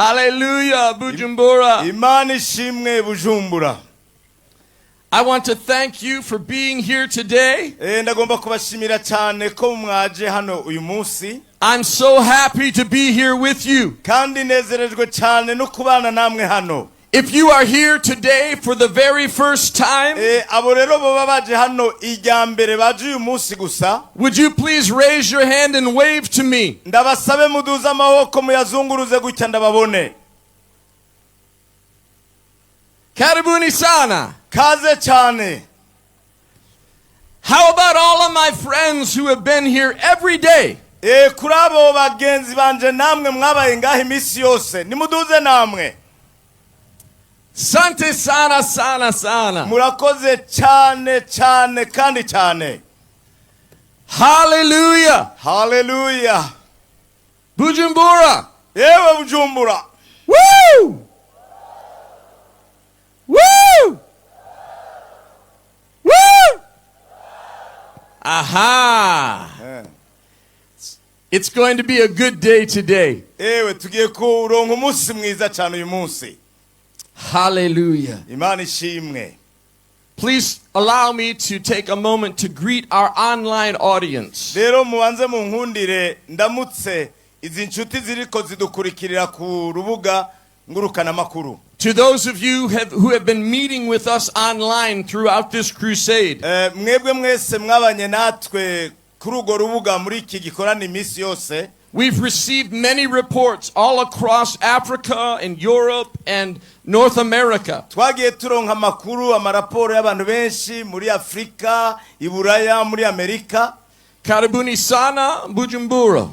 Hallelujah, Bujumbura. Imana ishimwe Bujumbura. I want to thank you for being here today. Ndagomba kubashimira cyane ko mwaje hano uyu munsi. I'm so happy to be here with you. Kandi nezerejwe cyane no kubana namwe hano. If you are here today for the very first time, Abo rero baba baje hano ijya mbere, baje uyu munsi gusa, would you please raise your hand and wave to me? Ndabasabe muduze amaboko muyazunguruze gutya ndababone. Karibuni sana. Kaze cyane. How about all of my friends who have been here every day? Kuri abo bagenzi banje namwe mwabaye ngaho iminsi yose, nimuduze namwe. Sante sana sana sana. Murakoze cyane cyane kandi cyane. Hallelujah. Haleluya. Bujumbura. Yewe Bujumbura. Woo! Woo! Woo! Aha! It's going to be a good day today. Ewe, tugiye kuronka umunsi mwiza cyane uyu munsi. Hallelujah. Imana ishimwe. Please allow me to take a moment to greet our online audience. Rero mubanze munkundire ndamutse izi nshuti ziriko zidukurikirira ku rubuga ngurukanamakuru. To those of you who have been meeting with us online throughout this crusade, Mwebwe mwese mwabanye natwe kuri urwo rubuga muri iki gikorana iminsi yose, we've received many reports all across Africa and Europe and North America. Twagiye turonka amakuru, amaraporo y'abantu benshi muri Afurika, i Buraya, muri Amerika. Karibuni sana, Bujumbura.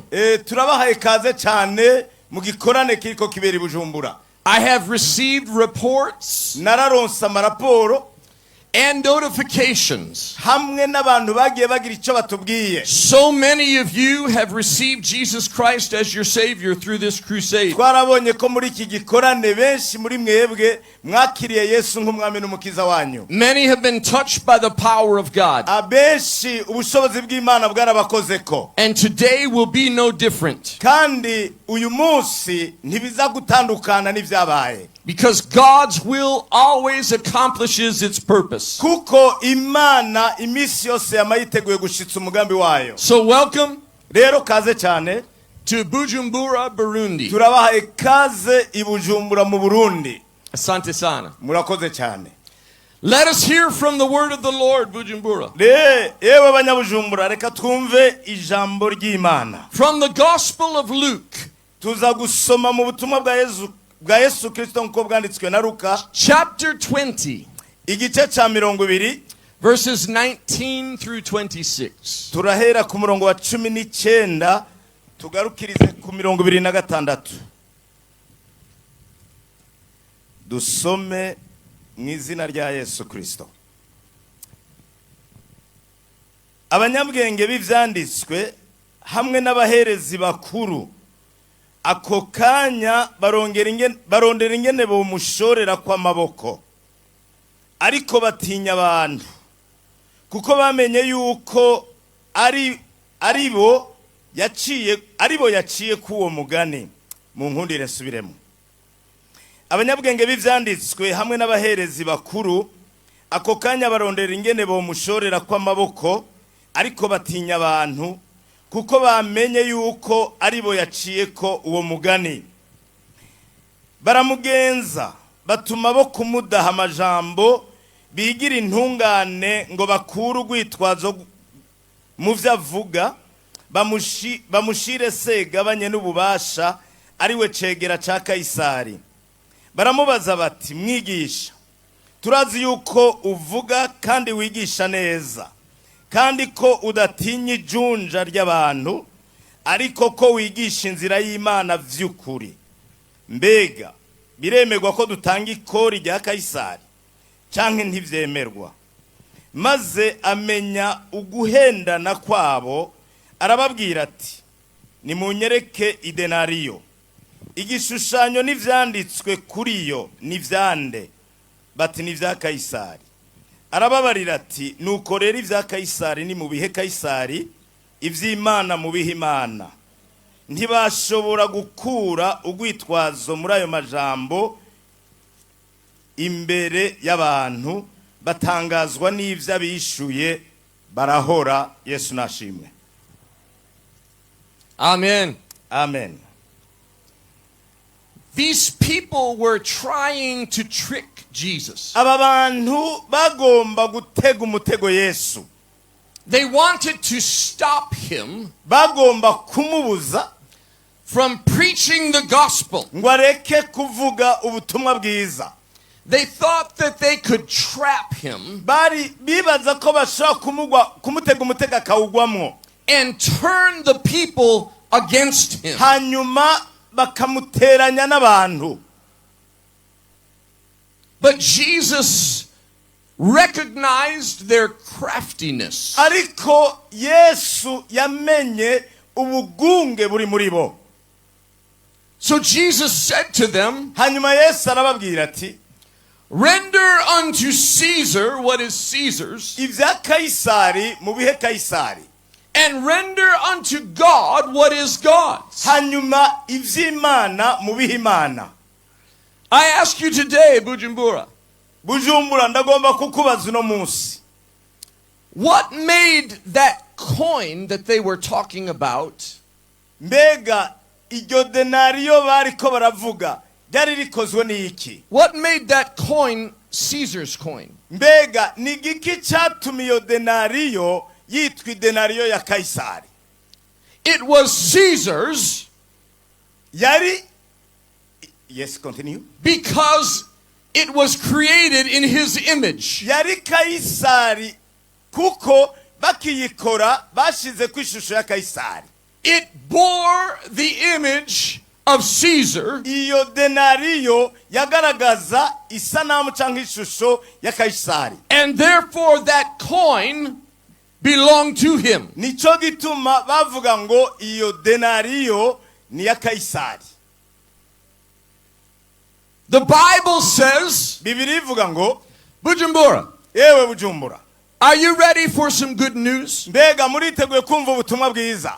Turabahaye kaze cyane mu gikorane kiriko kibera i Bujumbura. I have received reports Nararonse amaraporo and notifications. Hamwe n'abantu bagiye bagira icyo batubwiye. So many of you have received Jesus Christ as your Savior through this crusade. Twarabonye ko muri iki gikorane benshi muri mwebwe mwakiriye Yesu nk'umwami n'umukiza wanyu. Many have been touched by the power of God. Abenshi ubushobozi bw'Imana bwarabakozeko. And today will be no different Kandi uyu munsi ntibiza gutandukana n'ibyabaye, because God's will always accomplishes its purpose. Kuko Imana iminsi yose yama yiteguye gushitsa umugambi wayo. So, welcome Rero kaze cyane to Bujumbura, Burundi. Turabahaye kaze i Bujumbura mu Burundi. Asante sana. Murakoze cyane. Let us hear from the word of the Lord, Bujumbura. Yewe abanyabujumbura, reka twumve ijambo ry'Imana. From the Gospel of Luke, Tuza gusoma mu butumwa bwa Yesu Kirisito nk'uko bwanditswe na Luka, chapter 20, igice cya 20, verses 19 through 26. Turahera ku murongo wa 19 tugarukirize ku 26. Dusome mu izina rya Yesu Kirisito. Abanyabwenge b'ibyanditswe hamwe n'abaherezi bakuru ako kanya barondera ingene bomushorera kw'amaboko, ariko batinya abantu, kuko bamenye yuko ari bo yaciye k'uwo mugani. Mu nkundire nsubiremo. Abanyabwenge b'ivyanditswe hamwe n'abaherezi bakuru ako kanya barondera ingene bomushorera kw'amaboko, ariko batinya abantu, kuko bamenye yuko ari bo yaciye ko uwo mugani. Baramugenza, batuma bo kumudaha amajambo, bigira intungane ngo bakure urwitwazo mu vyo avuga, bamushire segabanye n'ububasha, ari we cegera ca Kayisari. Baramubaza bati: "Mwigisha, turazi yuko uvuga kandi wigisha neza, kandi ko udatinya ijunja ry'abantu, ariko ko wigisha inzira y'Imana vy'ukuri. Mbega biremerwa ko dutanga ikori rya Kayisari canke ntivyemerwa?" Maze amenya uguhendana kwabo, arababwira ati: "Nimunyereke idenariyo. Igishushanyo n'ivyanditswe kuri yo ni vyande?" Bati: "Ni vya Kayisari." Arababarira ati: "Nuko rero ibya Kayisari ni mu bihe Kayisari, iby'Imana mu bihe Imana." Ntibashobora gukura urwitwazo muri ayo majambo imbere y'abantu, batangazwa n'ibyo abishuye, barahora. Yesu nashimwe. Amen. Amen. These people were trying to trick Jesus. Aba bantu bagomba gutega umutego Yesu. They wanted to stop him Bagomba kumubuza from preaching the gospel. ngo areke kuvuga ubutumwa bwiza. They thought that they could trap him Bari bibaza ko bashobora kumugwa kumutega umutego akawugwamwo and turn the people against him. Hanyuma bakamuteranya n'abantu. But Jesus recognized their craftiness. Ariko Yesu yamenye ubugunge buri muri bo. So Jesus said to them, Hanyuma Yesu arababwira ati: "Render unto Caesar what is Caesar's, "Ibya Kayisari mubihe Kayisari, and render unto God what is God's." hanyuma iby'Imana mubihe Imana." I ask you today, Bujumbura, Bujumbura, ndagomba kukubaza uno munsi, what made that coin that they were talking about mbega iryo denariyo bariko baravuga ryari rikozwe n'iki? What made that coin Caesar's coin? Mbega ni igiki cyatuma iyo denariyo yitwa idenariyo ya Kayisari? It was Caesar's Yari, yes, continue. because it was created in his image. Yari Kayisari kuko bakiyikora bashize ku ishusho ya Kayisari. It bore the image of Caesar, Iyo denariyo yagaragaza isanamu cyangwa ishusho ya Kayisari, and therefore that coin belonged to him. Nicyo gituma bavuga ngo iyo denariyo ni iya Kayisari. The Bible says, Bibiliya ivuga ngo, Bujumbura, yewe Bujumbura, are you ready for some good news? Mbega muriteguye kumva ubutumwa bwiza?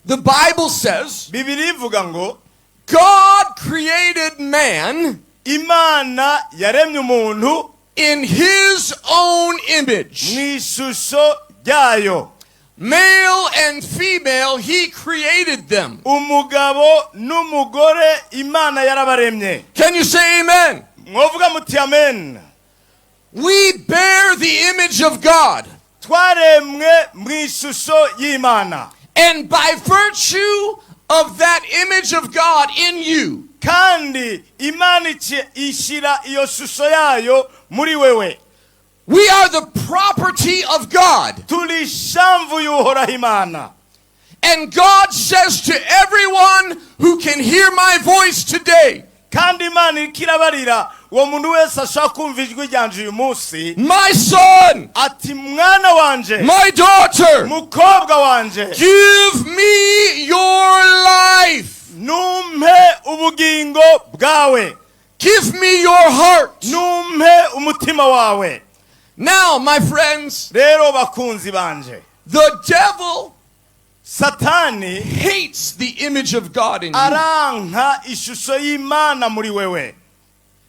The Bible says Bibiliya ivuga ngo God created man Imana yaremye umuntu in his own image. Mu ishusho ryayo. Male and female, he created them. Umugabo n'umugore Imana yarabaremye. Can you say amen? Mwovuga muti amen? We bear the image of God. Twaremwe mu ishusho y'Imana. And by virtue of that image of God in you, Kandi Imana ishyira iyo shusho yayo muri wewe, we are the property of God. Turi ishamvu y'Uhoraho Imana. And God says to everyone who can hear my voice today, Kandi Imana iriko irabarira uwo muntu wese ashaka kumva ijwi ryanje uyu munsi, "My son, ati: "Mwana wanje, my daughter, mukobwa wanje, give me your life. Numpe ubugingo bwawe, Give me your heart." numpe umutima wawe." Now, my friends, Rero bakunzi banje, the devil Satani hates the image of God in you. aranka ishusho y'Imana muri wewe.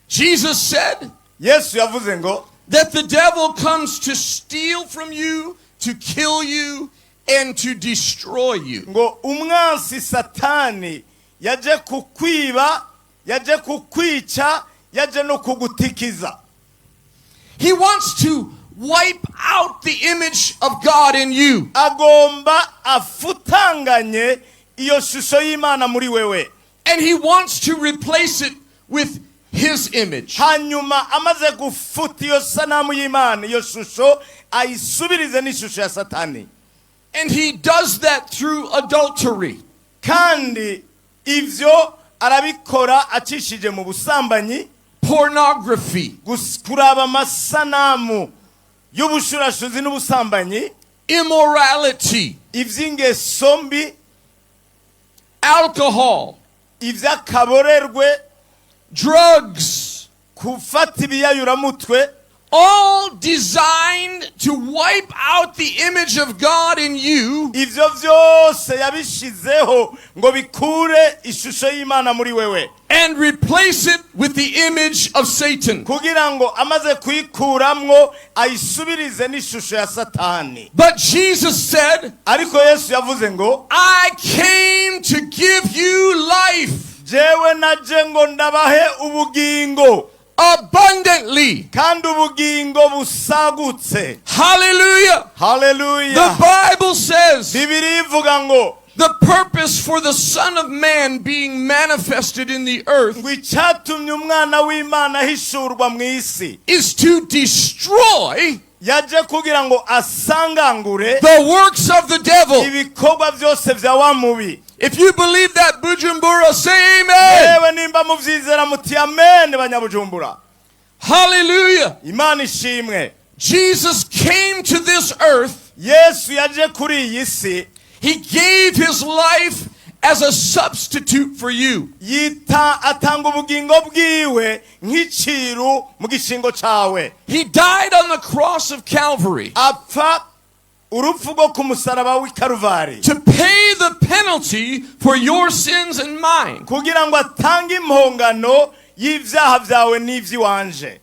Jesus said Yesu yavuze ngo that the devil comes to steal from you, to kill you, and to destroy you. Ngo umwansi Satani yaje kukwiba, yaje kukwica, yaje no kugutikiza. He wants to wipe out the image of God in you. Agomba afutanganye iyo shusho y'Imana muri wewe. And he wants to replace it with his image. Hanyuma amaze gufuta iyo sanamu y'Imana, iyo shusho, ayisubirize n'ishusho ya Satani. And he does that through adultery, Kandi ivyo arabikora acishije mu busambanyi, pornography, kuraba amasanamu y'ubushurashuzi n'ubusambanyi, immorality, ivy'ingeso mbi, alcohol, ivy'akaborerwe, drugs, gufata ibiyayuramutwe, All designed to wipe out the image of God in you Ivyo vyose yabishizeho ngo bikure ishusho y'Imana muri wewe and replace it with the image of Satan. Kugira ngo amaze kuyikuramwo ayisubirize n'ishusho ya Satani. But Jesus said, Ariko Yesu yavuze ngo "I came to give you life jewe naje ngo ndabahe ubugingo abundantly." Kandi ubugingo busagutse. Hallelujah. Haleluya. The Bible says Bibiliya ivuga ngo the purpose for the Son of Man being manifested in the earth ngo icyatumye umwana w'Imana ahishurwa mu isi is to destroy yaje kugira ngo asangangure the works of the devil. Ibikorwa byose bya wa mubi. If you believe that, Bujumbura, say amen. Yewe nimba muvyizera muti amen banyabujumbura. Hallelujah. Imana ishimwe. Jesus came to this earth. Yesu yaje kuri iyi si. He gave his life as a substitute for you. Yita atanga ubugingo bwiwe nk'iciru mu gishingo cawe. He died on the cross of Calvary Apfa urupfu rwo ku musaraba w'i Karuvari to pay the penalty for your sins and mine. Kugira ngo atange impongano y'ivyaha vyawe n'ivy'iwanje.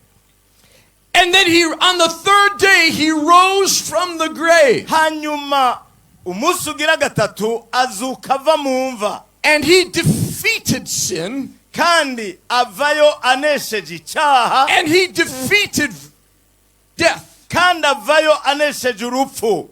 And then he, on the third day, he rose from the grave. Hanyuma umunsi ugira gatatu azuka ava mu mva. And he defeated sin Kandi avayo anesheje icyaha and he defeated death. Kandi avayo anesheje urupfu.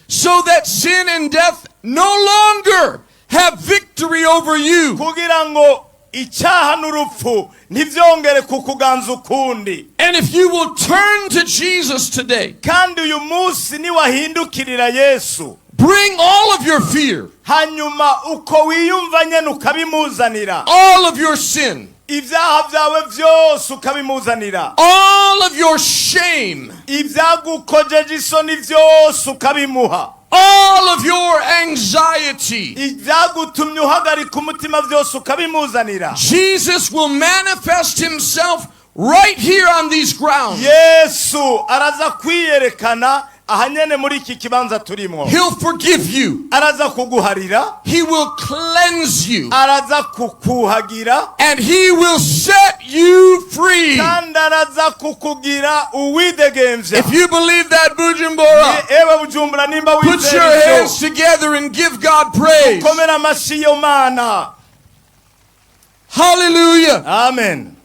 So that sin and death no longer have victory over you. Kugira ngo icyaha n'urupfu ntibyongere kukuganza ukundi. And if you will turn to Jesus today, Kandi uyu munsi niwahindukirira Yesu bring all of your fear, hanyuma uko wiyumva nyene ukabimuzanira all of your sin, ibyaha byawe byose ukabimuzanira all of your shame, ibyagukojeje isoni byose ukabimuha all of your anxiety, ibyagutumye uhagarika umutima byose ukabimuzanira, Jesus will manifest himself right here on these grounds. Yesu araza kwiyerekana aha nyene muri iki kibanza turimo. He'll forgive you. Araza kuguharira. He will cleanse you. Araza kukuhagira. And he will set you free. Kandi araza kukugira uwidegemvya. If you believe that, Bujumbura, Ewe Bujumbura nimba put your wizera ivyo, hands together and give God praise. Komera amashi yo Mana. Hallelujah. Amen.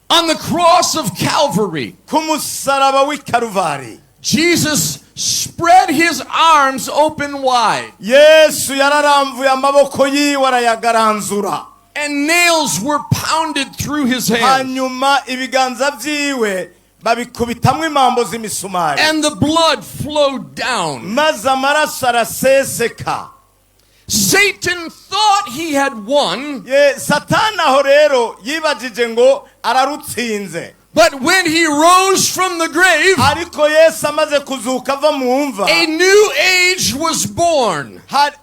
On the cross of Calvary, Ku musaraba w'i Karuvari Jesus spread his arms open wide, Yesu yararamvuye amaboko yiwe arayagaranzura and nails were pounded through his hands, hanyuma ibiganza vyiwe babikubitamwo imambo z'imisumari and the blood flowed down. Maze amaraso araseseka. Satan thought he had won, Ye Satani aho rero yibajije ngo ararutsinze but when he rose from the grave, ariko Yesu amaze kuzuka ava mu mva a new age was born. Hari,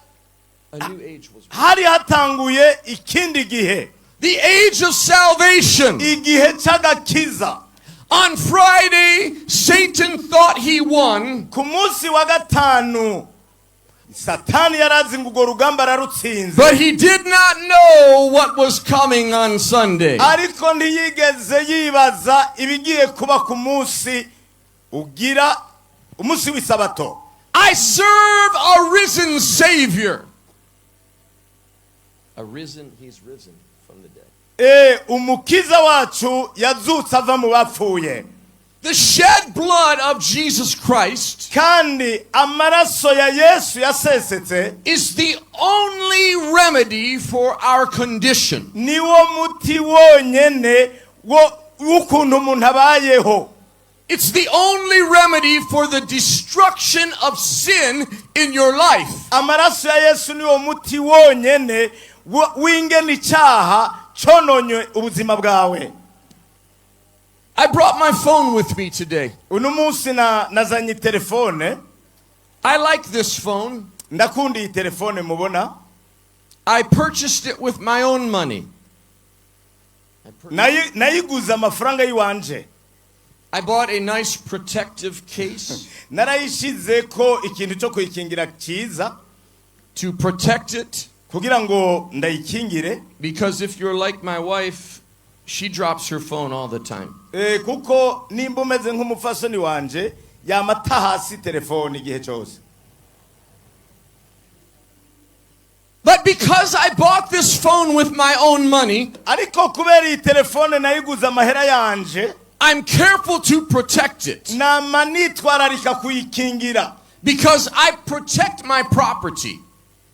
A new age was born. Hari hatanguye ikindi gihe. The age of salvation. Igihe c'agakiza. On Friday, Satan thought he won, Ku munsi wa gatanu Satani yarazi ngo urwo rugamba ararutsinze but he did not know what was coming on Sunday. Ariko ntiyigeze yibaza ibigiye kuba ku munsi ugira umunsi w'isabato. I serve a risen Savior. A risen, he's risen from the dead. Eh, umukiza wacu yazutse ava mu bapfuye. The shed blood of Jesus Christ Kandi amaraso ya Yesu yasesetse is the only remedy for our condition. Niwo muti wonyene wo w'ukuntu umuntu abayeho. It's the only remedy for the destruction of sin in your life. Amaraso ya Yesu niwo muti wonyene wo- w'ingene icyaha cononye ubuzima bwawe. I brought my phone with me today. Uno munsi na nazanye telefone. I like this phone. Ndakunda iyi telefone mubona. I purchased it with my own money. Nayi- nayiguze amafaranga y'iwanje. I bought a nice protective case Narayishize ko ikintu cyo kuyikingira cyiza to protect it kugira ngo ndayikingire because if you're like my wife, she drops her phone all the time. Kuko nimba umeze nk'umufasoni wanje yamata hasi telefone igihe cyose. But because I bought this phone with my own money, Ariko kubera iyi telefone nayiguze amahera yanje, I'm careful to protect it nama nitwararika kuyikingira because I protect my property.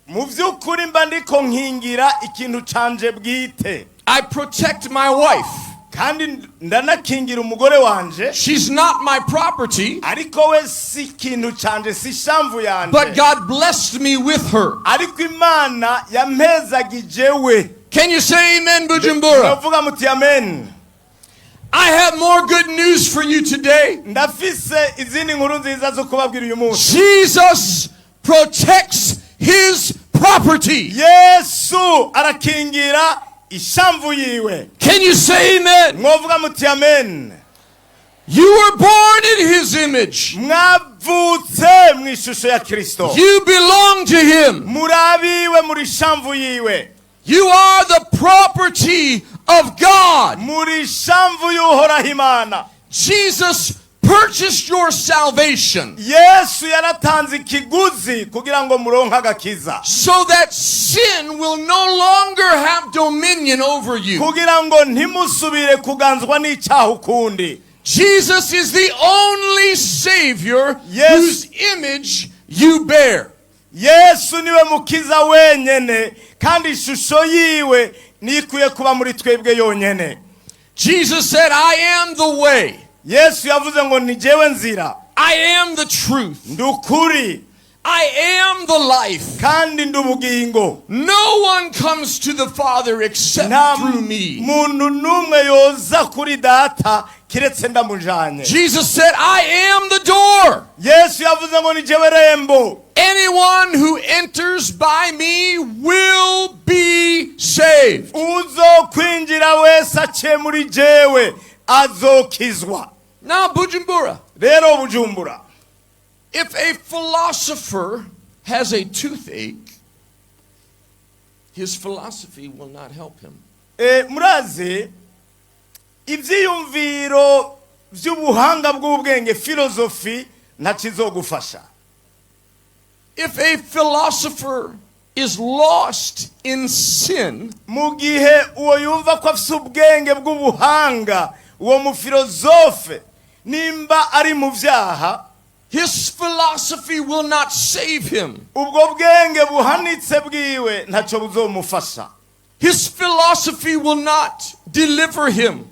Mu by'ukuri mba ndiko nkingira ikintu canje bwite. I protect my wife. Kandi ndanakingira umugore wanje. She's not my property, Ariko we si ikintu canje, si shamvu yanje, but God blessed me with her. Ariko Imana yampezagije we. Can you say amen, Bujumbura? Ndavuga muti amen. I have more good news for you today. Ndafise izindi nkuru nziza zo kubabwira uyu munsi. Jesus protects his property. Yesu arakingira ishamvu yiwe. Can you say amen? Mwovuga muti amen. You were born in his image. Mwavutse mu ishusho ya Kristo. You belong to him. Muri abiwe, muri shamvu yiwe. You are the property of God. Muri shamvu y'Uhoraho Imana. Jesus purchased your salvation Yesu yaratanze ikiguzi kugira ngo muronke agakiza so that sin will no longer have dominion over you. Kugira ngo ntimusubire kuganzwa n'icyaha ukundi. Jesus is the only Savior Yes. whose image you bear. Yesu niwe mukiza wenyene kandi ishusho yiwe niyo ikwiye kuba muri twebwe yonyene. Jesus said, "I am the way, Yesu yavuze ngo ni jewe nzira, I am the truth, ndi ukuri, I am the life. Kandi ndi ubugingo. No one comes to the Father except Nta through me." muntu n'umwe yoza kuri Data kiretse ndamujanye. Jesus said, "I am the door. Yesu yavuze ngo ni jewe rembo. Anyone who enters by me will be saved." Uzokwinjira wese aciye muri jewe azokizwa. Now, Bujumbura, Rero Bujumbura, if a philosopher has a toothache, his philosophy will not help him. Murazi ivyiyumviro vy'ubuhanga bw'ubwenge filozofi ntacizogufasha. If a philosopher is lost in sin, Mu gihe uwo yumva ko afise ubwenge bw'ubuhanga uwo mufilozofe nimba ari mu vyaha, his philosophy will not save him. Ubwo bwenge buhanitse bwiwe ntacyo buzomufasha. His philosophy will not deliver him.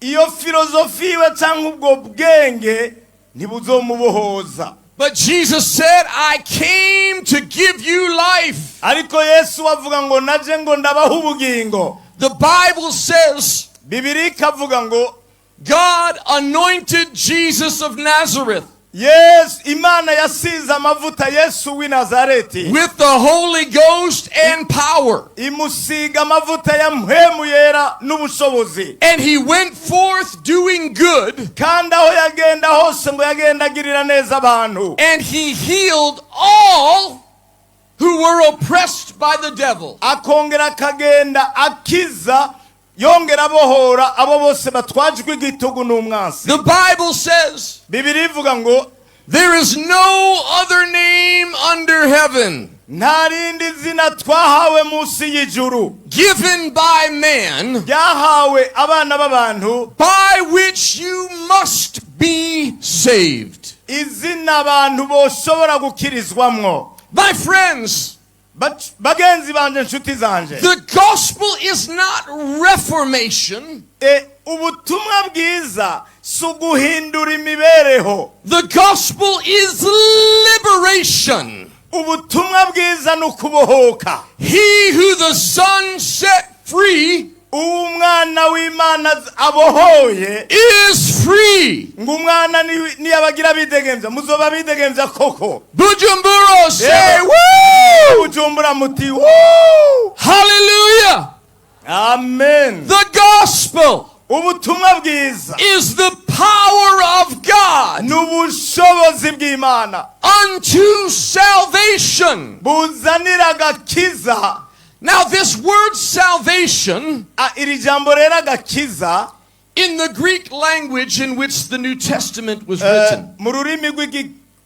Iyo filozofi yiwe cyangwa ubwo bwenge ntibuzomubohoza. But Jesus said, "I came to give you life." Ariko Yesu avuga ngo naje ngo ndabaha ubugingo. The Bible says Bibiri ikavuga ngo God anointed Jesus of Nazareth Yesu Imana yasize amavuta Yesu w'i Nazareti with the Holy Ghost and power. Imusiga amavuta ya Mpwemu Yera n'ubushobozi. And he went forth doing good, Kandi aho yagenda hose ngo yagenda agirira neza abantu and he healed all who were oppressed by the devil. Akongera akagenda akiza yongera abohora abo bose batwajwe igitugu n'umwansi. The Bible says Bibiri ivuga ngo there is no other name under heaven nta rindi zina twahawe munsi y'ijuru given by man ryahawe abana b'abantu by which you must be saved. Izina abantu boshobora gukirizwamwo. My friends, Bagenzi banje, inshuti zanje, the gospel is not reformation. Ubutumwa bwiza si uguhindura imibereho. The gospel is liberation. Ubutumwa bwiza ni ukubohoka. He who the Son set free Uwo Umwana w'Imana abohoye is free. ngo umwana niyabagira bidegemvya muzoba bidegemvya koko. Bujumbura, say Yeah. woo! Bujumbura muti woo! Hallelujah! Amen. The gospel Ubutumwa bwiza is the power of God Ni ubushobozi bw'Imana unto salvation. Buzanira agakiza. Now, this word salvation Ah, iri jambo rero agakiza in the Greek language in which the New Testament was written, mu rurimi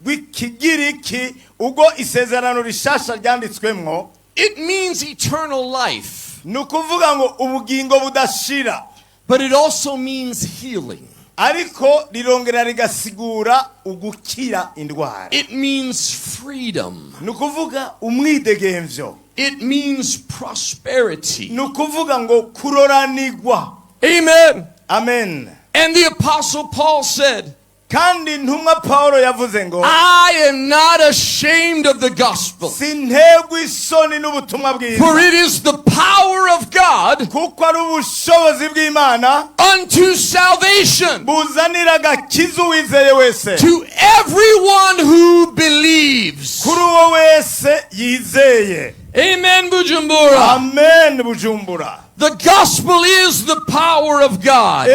rw'Ikigiriki ubwo isezerano rishasha ryanditswemwo, it means eternal life, ni ukuvuga ngo ubugingo budashira, but it also means healing. Ariko rirongera rigasigura ugukira indwara. It means freedom. Ni ukuvuga umwidegemvyo. It means prosperity. Ni ukuvuga ngo kuroranigwa. Amen. Amen. And the Apostle Paul said, Kandi intumwa Paulo yavuze ngo, "I am not ashamed of the gospel, sintegwa isoni n'ubutumwa bwiza, for it is the power of God kuko ari ubushobozi bw'Imana unto salvation buzanira agakiza uwizeye wese, to everyone who believes." kuri uwo wese yizeye. Amen, Bujumbura. Amen, Bujumbura. The gospel is the power of God.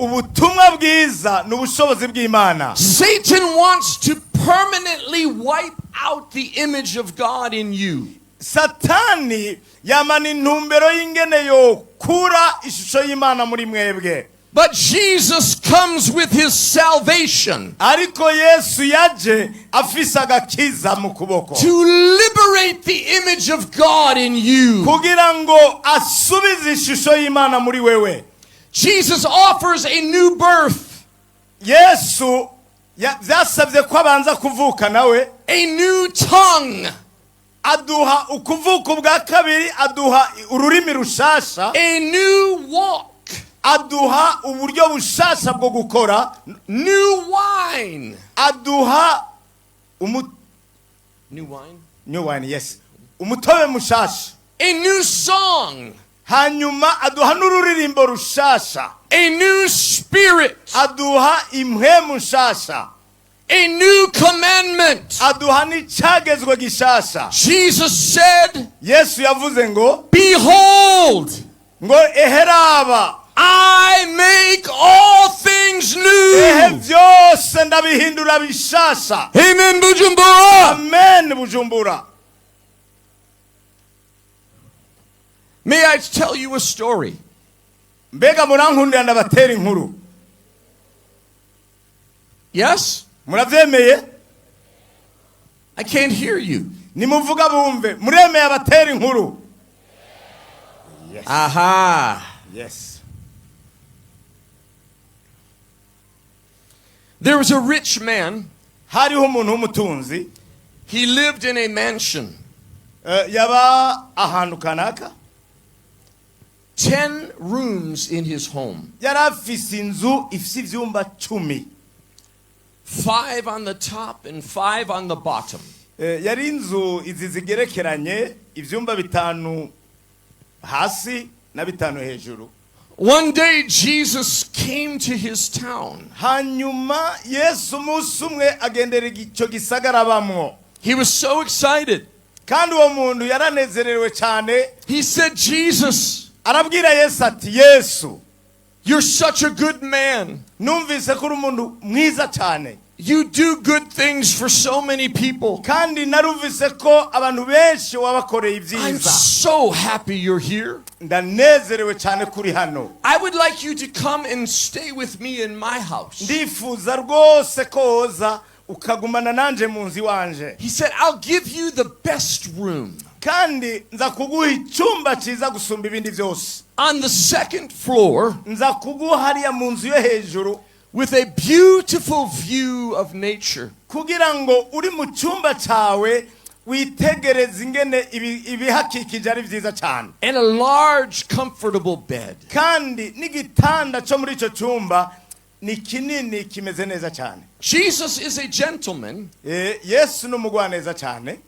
Ubutumwa bwiza ni ubushobozi bw'Imana. Satan wants to permanently wipe out the image of God in you. Satani yamana intumbero y'ingene yokura ishusho y'Imana muri mwebwe. But Jesus comes with his salvation Ariko Yesu yaje afise agakiza mu kuboko to liberate the image of God in you. kugira ngo asubize ishusho y'Imana muri wewe. Jesus offers a new birth, Yesu byasabye ko abanza kuvuka nawe, a new tongue, aduha ukuvuka ubwa kabiri, aduha ururimi rushasha, a new walk, aduha uburyo bushasha bwo gukora, new wine. Aduha New wine? New wine, yes, umutobe mushasha, A new song, hanyuma aduha n'ururirimbo rushasha, a new spirit, aduha impwemu nshasha, a new commandment. Aduha n'icagezwe gishasha. Jesus said, Yesu yavuze ngo, "Behold, ngo eheraba, I make all things ehe, new." byose ndabihindura bishasha. Amen, Bujumbura. Amen, Bujumbura. May I tell you a story? Mbega murankundira ndabatera inkuru? Yes? Muravyemeye? I can't hear you. Nimuvuga bumve, muremeye abatera inkuru? Aha. Yes. There was a rich man. Hariho umuntu w'umutunzi. He lived in a mansion, Yaba ahantu kanaka, 10 rooms in his home, yari afise inzu ifise ivyumba 10, 5 on the top and 5 on the bottom. Yari inzu izi zigerekeranye, ivyumba 5 hasi na 5 hejuru. One day, Jesus came to his town. Hanyuma Yesu umunsi umwe agendera icyo gisagara abamwo. He was so excited. Kandi uwo muntu yaranezerewe cyane. He said, "Jesus, Arabwira Yesu ati, Yesu, you're such a good man. Numvise ko uri umuntu mwiza cyane. You do good things for so many people. Kandi narumvise ko abantu benshi wabakoreye I'm ibyiza. so happy you're here. Ndanezerewe cyane kuri hano. I would like you to come and stay with me in my house." Ndifuza rwose ko woza ukagumana nanje mu nzu iwanje. He said, "I'll give you the best room Kandi nza kuguha icyumba cyiza gusumba ibindi byose. On the second floor Nza kuguha hariya mu nzu yo hejuru, with a beautiful view of nature." kugira ngo uri mu cyumba cyawe witegereze ingene ibihakikije ari byiza cyane, And a large, comfortable bed." kandi n'igitanda cyo muri icyo cyumba ni kinini kimeze neza cyane. Jesus is a gentleman, Yesu ni umugwaneza cyane.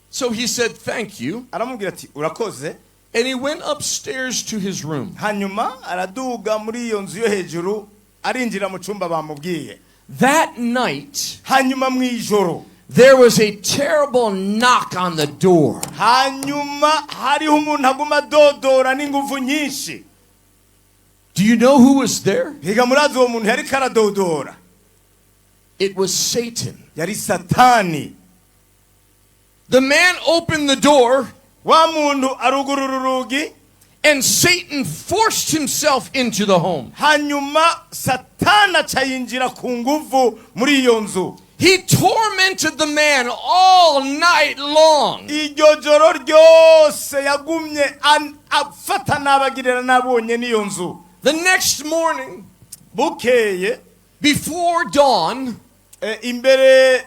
So he said, "Thank you." Aramubwira ati, urakoze. And he went upstairs to his room. Hanyuma araduga muri iyo nzu yo hejuru, arinjira mu cyumba bamubwiye. That night, Hanyuma mu ijoro, there was a terrible knock on the door. Hanyuma hariho umuntu aguma adodora n'inguvu nyinshi. Do you know who was there? Mbega murazi uwo muntu yariko aradodora? It was Satan. Yari Satani. The man opened the door, Wa muntu arugurura urugi, and Satan forced himself into the home. Hanyuma Satani aca yinjira ku nguvu muri iyo nzu. He tormented the man all night long. Iryo joro ryose yagumye afata n'abagirira nabonye n'iyo nzu. The next morning, Bukeye, before dawn, imbere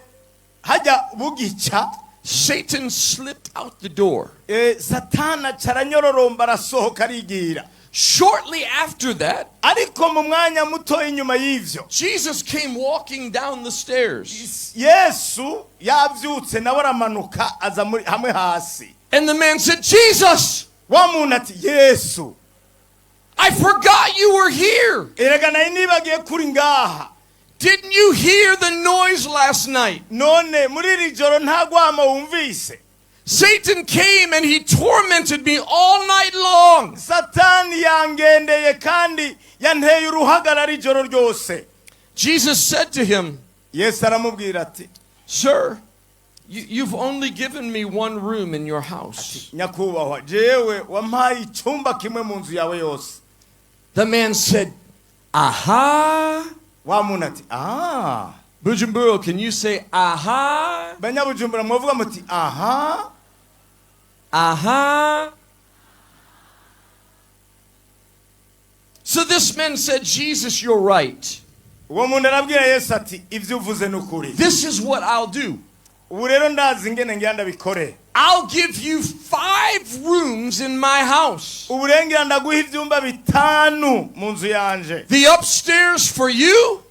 hajya bugica, Satan slipped out the door. Satani aca aranyororomba arasohoka arigira. Shortly after that, Ariko mu mwanya muto inyuma y'ivyo, Jesus came walking down the stairs. Yesu yavyutse nawe aramanuka aza hamwe hasi. And the man said, "Jesus, Wa muntu ati: "Yesu, I forgot you were here. Erega nari nibagiye kuri ngaha. Didn't you hear the noise last night? None muri iri joro nta rwamo wumvise? Satan came and he tormented me all night long." Satani yangendeye kandi yanteye uruhagarara ijoro ryose." Jesus said to him, Yesu aramubwira ati: "Sir, you've only given me one room in your house." "Nyakubahwa, jewe wampaye icyumba kimwe mu nzu yawe yose." The man said, "Aha." Wa muntu ati: "Ah." Bujumbura, can you say aha? Banyabujumbura, mwavuga muti aha? Aha. So this man said, "Jesus, you're right. Uwo muntu arabwira Yesu ati: "Ibyo uvuze ni ukuri. This is what I'll do. Ubu rero ndazi ingene ngira ndabikore. I'll give you five rooms in my house. Ubu rero ngira ndaguha ibyumba bitanu mu nzu yanje. The upstairs for you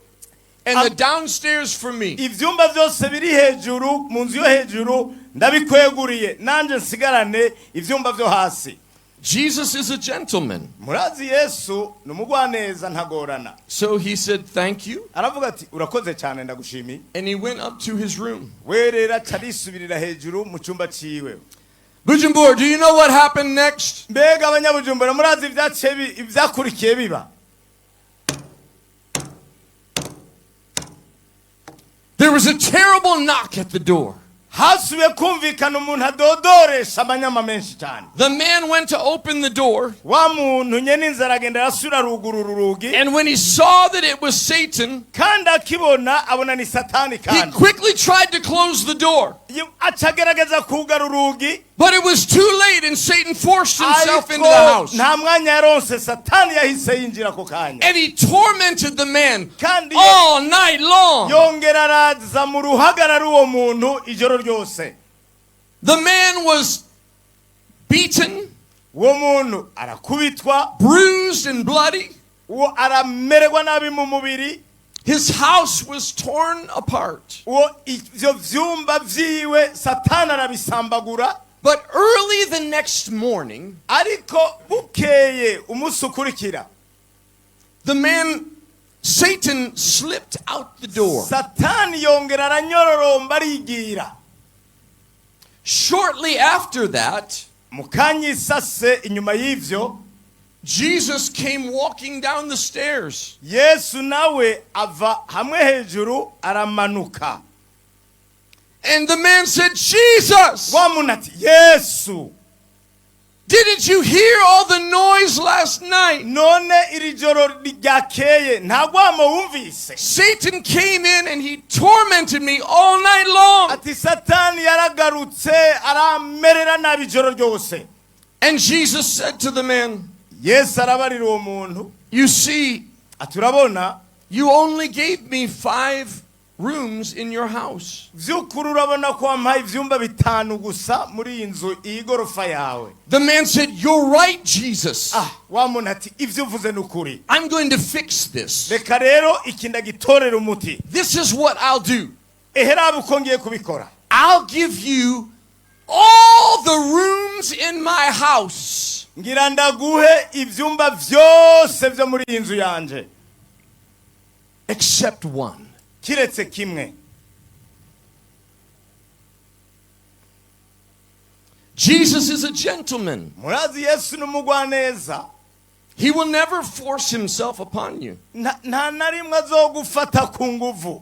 and the downstairs for me." Ibyumba byose biri hejuru mu nzu yo hejuru ndabikweguriye, nanjye nsigarane ibyumba byo hasi." Jesus is a gentleman. Murazi Yesu ni umugwaneza, ntagorana. So he said, "Thank you." Aravuga ati: "Urakoze cyane, ndagushimiye." And he went up to his room. We rero aca arisubirira hejuru mu cyumba ciwe. Bujumbura, do you know what happened next? Mbega abanyabujumbura, murazi ibyakurikiye biba? There was a terrible knock at the door. Hasubiye kumvikana umuntu adodoresha amanyama menshi cyane. The man went to open the door, Wa muntu nyene inzara agenda arasubira arugurura urugi, and when he saw that it was Satan, kandi akibona abona ni Satani, he kandi quickly tried to close the door. Aca agerageza kugara urugi. But it was too late, and Satan forced himself into the Ariko house. nta mwanya yaronse, Satani yahise yinjira ako kanya. And he tormented the man Kandi all night long. yongera araza mu ruhagarara uwo muntu ijoro ryose. The man was beaten, Uwo muntu arakubitwa, bruised, and bloody. Uwo aramererwa nabi mu mubiri. His house was torn apart. Uwo ivyo vyumba vyiwe Satani arabisambagura. But early the next morning, Ariko bukeye umunsi ukurikira, the man, Satan, slipped out the door. Satani yongera aranyororomba arigira. Shortly after that, Mu kanya isase inyuma y'ivyo, Jesus came walking down the stairs. Yesu nawe ava hamwe hejuru aramanuka. And the man said, "Jesus, Wa muntu ati: "Yesu, didn't you hear all the noise last night? none iri joro ryakeye nta rwamo wumvise?" Satan came in and he tormented me all night long." Ati: "Satani yaragarutse aramerera nabi ijoro ryose." And Jesus said to the man, Yesu arabarira uwo muntu, "You see, ati: "Urabona, you only gave me five rooms in your house. vy'ukuri urabona ko wampaye ivyumba bitanu gusa muri iyi nzu, iyi gorofa yawe." The man said, "You're right, Jesus. Ah, wa muntu ati: "Ivyo uvuze ni ukuri. I'm going to fix this. Reka rero iki ndagitorera umuti. This is what I'll do. Ehe, raba uko ngiye kubikora. I'll give you all the rooms in my house Ngira ndaguhe ivyumba vyose vyo muri iyi nzu yanje, except one." kiretse kimwe." Jesus is a gentleman. Murazi Yesu ni umugwaneza. He will never force himself upon you. Nta na rimwe azogufata ku nguvu.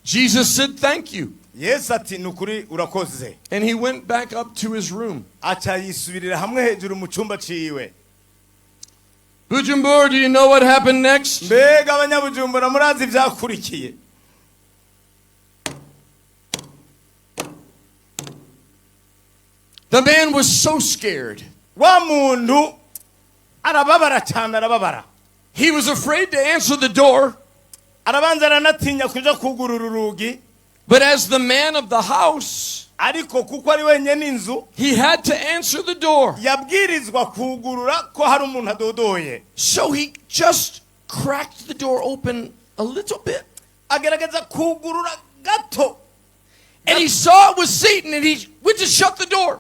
Jesus said, "Thank you." Yesu ati ni ukuri urakoze. And he went back up to his room. Aca yisubirira hamwe hejuru mu cyumba ciwe. Bujumbura, do you know what happened next? Mbega abanyabujumbura murazi ivyakurikiye? The man was so scared. Wa muntu arababara cyane arababara. He was afraid to answer the door, Arabanza aranatinya kuja kugurura urugi. But as the man of the house, Ariko kuko ari wenyine inzu, he had to answer the door. Yabwirizwa kugurura ko hari umuntu adodoye. So he just cracked the door open a little bit. Agerageza kugurura gato. And he saw it was Satan and he went to shut the door.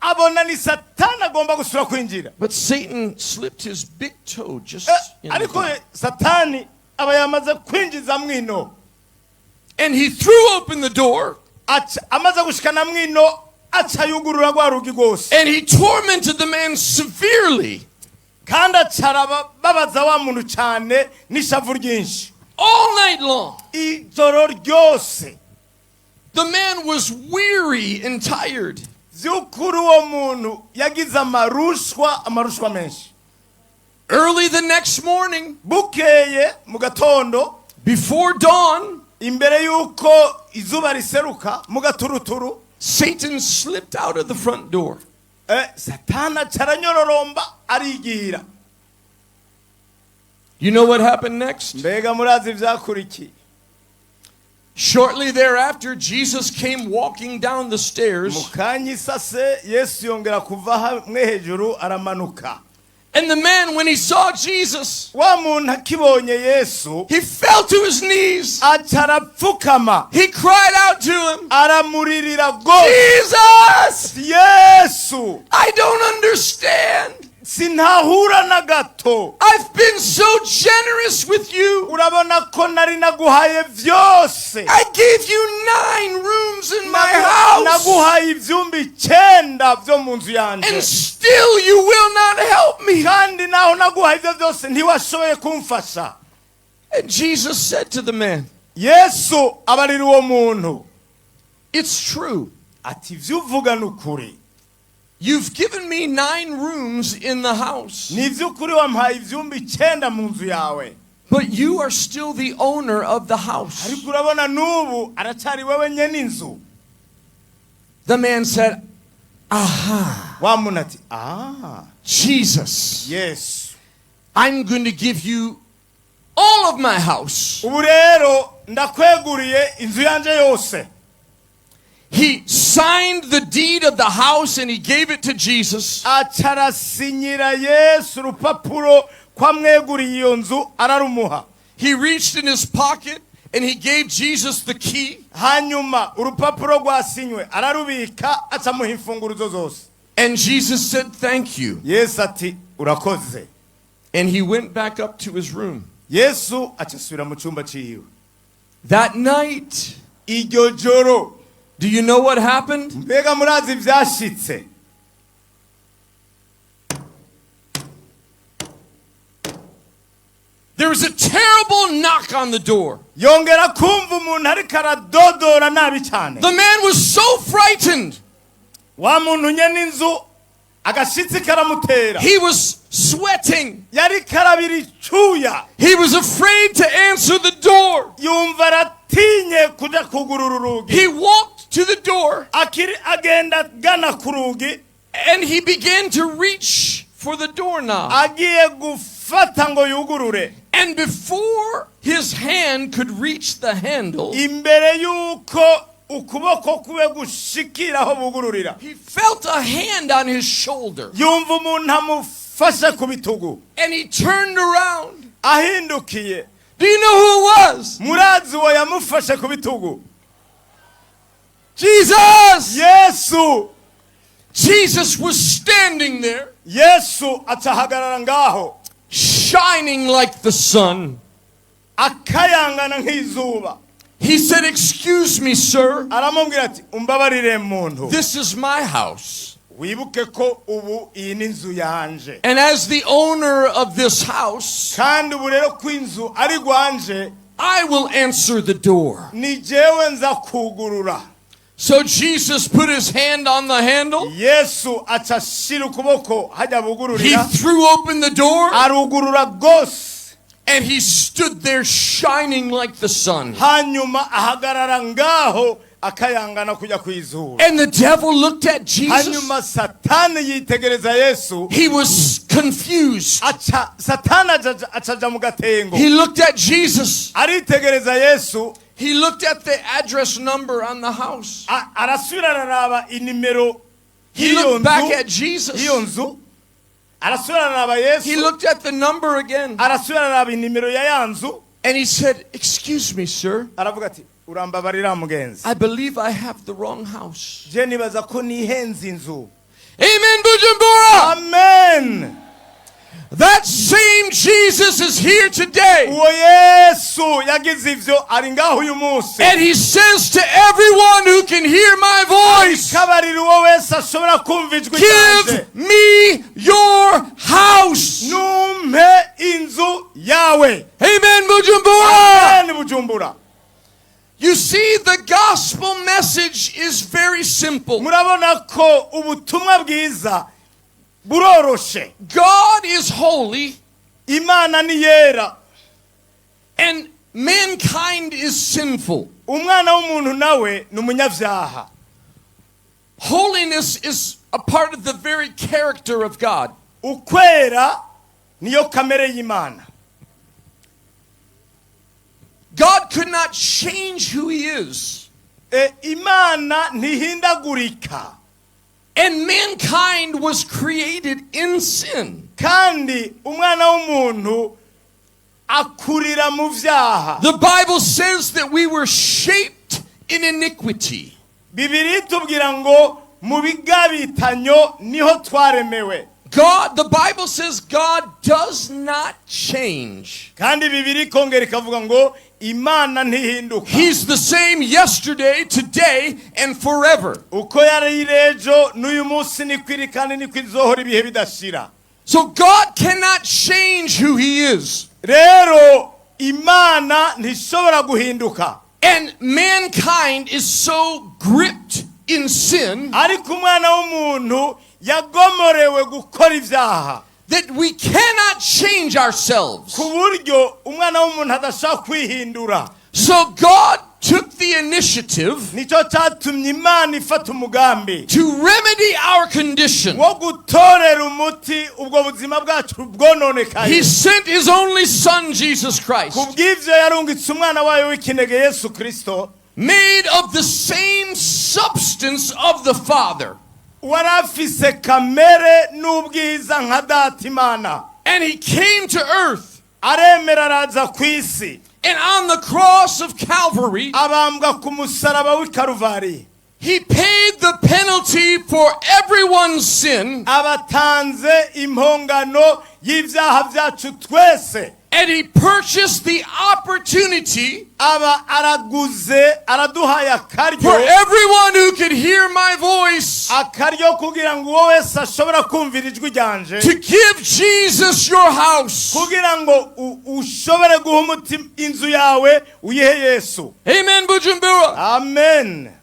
Abona ni Satani agomba gusura kwinjira. But Satan slipped his big toe just in the Ariko door. Satani aba yamaze kwinjiza mwino. And he threw open the door Amaze gushikana mwino aca yugurura rwa rugi rwose. And he tormented the man severely Kandi aca arababaza wa muntu cyane n'ishavu ryinshi all night long. Ijoro ryose. The man was weary and tired. By'ukuri uwo muntu yagize amarushwa amarushwa menshi. Early the next morning, Bukeye mu gatondo, before dawn, imbere y'uko izuba riseruka mu gaturuturu, Satan slipped out of the front door. Satani aca aranyororomba arigira. You know what happened next? Mbega murazi ivyakurikiye? Shortly thereafter, Jesus came walking down the Mu stairs, kanya isase Yesu yongera kuva hamwe hejuru aramanuka. And the man, when he saw Jesus, Wa muntu akibonye Yesu, he fell to his knees. Aca arapfukama. He cried out to him, Aramuririra rwose. "Jesus, Yesu, I don't understand. Sintahura na gato. I've been so generous with you. Urabona ko nari naguhaye vyose. I gave you 9 rooms in my house, Naguhaye ivyumba icenda vyo mu nzu yanje, and still you will not help me." kandi naho naguhaye ivyo vyose ntiwashoboye kumfasha. And Jesus said to the man, Yesu abarira uwo muntu, "It's true. Ati ivyo uvuga ni ukuri. You've given me 9 rooms in the house, Ni ivy'ukuri wampaye ivyumba icenda mu nzu yawe, but you are still the owner of the house." Ariko urabona n'ubu aracyari wewe nyene inzu. The man said, "Aha, Wa muntu ati ah, Jesus, Yesu, I'm going to give you all of my house." Ubu rero ndakweguriye inzu yanje yose. He signed the deed of the house and he gave it to Jesus. Aca arasinyira Yesu urupapuro ko amweguriye iyo nzu ararumuha. He reached in his pocket and he gave Jesus the key. Hanyuma urupapuro rwasinywe ararubika aca amuha imfunguruzo zose. And Jesus said, "Thank you." Yesu ati urakoze. And he went back up to his room. Yesu aca asubira mu cyumba ciwe. That night, Iryo joro, do you know what happened? Mbega murazi ivyashitse? There was a terrible knock on the door. Yongera kumva umuntu ariko aradodora nabi cyane. The man was so frightened. Wa muntu nyene inzu agashitsi karamutera. He was sweating. Yari karabira icyuya. He was afraid to answer the door. Yumva aratinye kuja kugurura urugi. He walked to the door Akiri agenda agana ku rugi, and he began to reach for the doorknob. Agiye gufata ngo yugurure. And before his hand could reach the handle, Imbere y'uko ukuboko kuwe gushikira aho bugururira, he felt a hand on his shoulder. Yumva umuntu amufashe ku bitugu. And he turned around. Ahindukiye, Do you know who it was? Murazi uwo yamufashe ku bitugu? Jesus! Yesu. Jesus was standing there, Yesu acahagarara ngaho, shining like the sun. Akayangana nk'izuba. He said, "Excuse me, sir. Aramubwira ati umbabarire muntu. This is my house." Wibuke ko ubu iyi ni inzu yanje. And as the owner of this house, Kandi ubu rero ko inzu ari rwanje, I will answer the door. Ni jewe nza kugurura. So Jesus put his hand on the handle. Yesu aca ashira ukuboko hajya He bugururira. threw open the door Arugurura rwose. And he stood there shining like the sun. Hanyuma ahagarara ngaho akayangana kujya ku izuba. And the devil looked at Jesus. Hanyuma Satani yitegereza Yesu. He was confused. Aca Satani acaja mu gatengo. He looked at Jesus. Aritegereza Yesu. He looked at the address number on the house. Arasubira araraba inimero He y'iyo looked back nzu at Jesus. y'iyo nzu, arasubira araraba He Yesu. looked at the number again. Arasubira araraba inimero ya ya nzu. And he said, "Excuse me, sir. Aravuga ati urambabarira mugenzi. I believe I have the wrong house." Je nibaza ko nihenze inzu. Amen, Bujumbura. Amen. That same Jesus is here today. Uwo Yesu yagize ivyo ari ngaho uyu munsi. And he says to everyone who can hear my voice, Kabarira uwo wese ashobora kumva ijwi ryanje, "Give me your house." Numpe inzu yawe. Amen, Bujumbura. Amen, Bujumbura. You see, the gospel message is very simple. Murabona ko ubutumwa bwiza buroroshe. God is holy Imana ni yera, and mankind is sinful. Umwana w'umuntu nawe ni umunyabyaha. Holiness is a part of the very character of God. Ukwera niyo kamere y'Imana. God could not change who he is. Imana ntihindagurika. And mankind was created in sin. Kandi umwana w'umuntu akurira mu byaha. The Bible says that we were shaped in iniquity. Bibiliya itubwira ngo mu bigabitanyo niho twaremewe. God, the Bible says God does not change. Kandi Bibiliya ikongera ikavuga ngo Imana ntihinduka. He's the same yesterday, today, and forever. Uko yari iri ejo n'uyu munsi niko iri kandi niko izohora ibihe bidashira. So God cannot change who he is. Rero Imana ntishobora guhinduka. And mankind is so gripped in sin Ariko umwana w'umuntu yagomorewe gukora ibyaha that we cannot change ourselves. ku buryo umwana w'umuntu adashobora kwihindura. So God took the initiative Nicyo cyatumye Imana ifata umugambi to remedy our condition. wo gutorera umuti ubwo buzima bwacu bwononekaye. He sent his only son, Jesus Christ, Ku bw'ibyo yarungitse umwana wayo w'ikinege Yesu Kirisito, made of the same substance of the Father. Wari afise kamere n'ubwiza nka Data Imana. And he came to earth. Aremera araza ku isi. And on the cross of Calvary, Abambwa ku musaraba w'i Karuvari, he paid the penalty for everyone's sin. Abatanze impongano y'ibyaha byacu twese. And he purchased the opportunity Aba araguze araduhaye akaryo for everyone who could hear my voice akaryo kugira ngo uwo wese ashobora kumvira ijwi ryanje to give Jesus your house. Kugira ngo ushobore guha umutima inzu yawe uyihe Yesu. Amen, Bujumbura. Amen.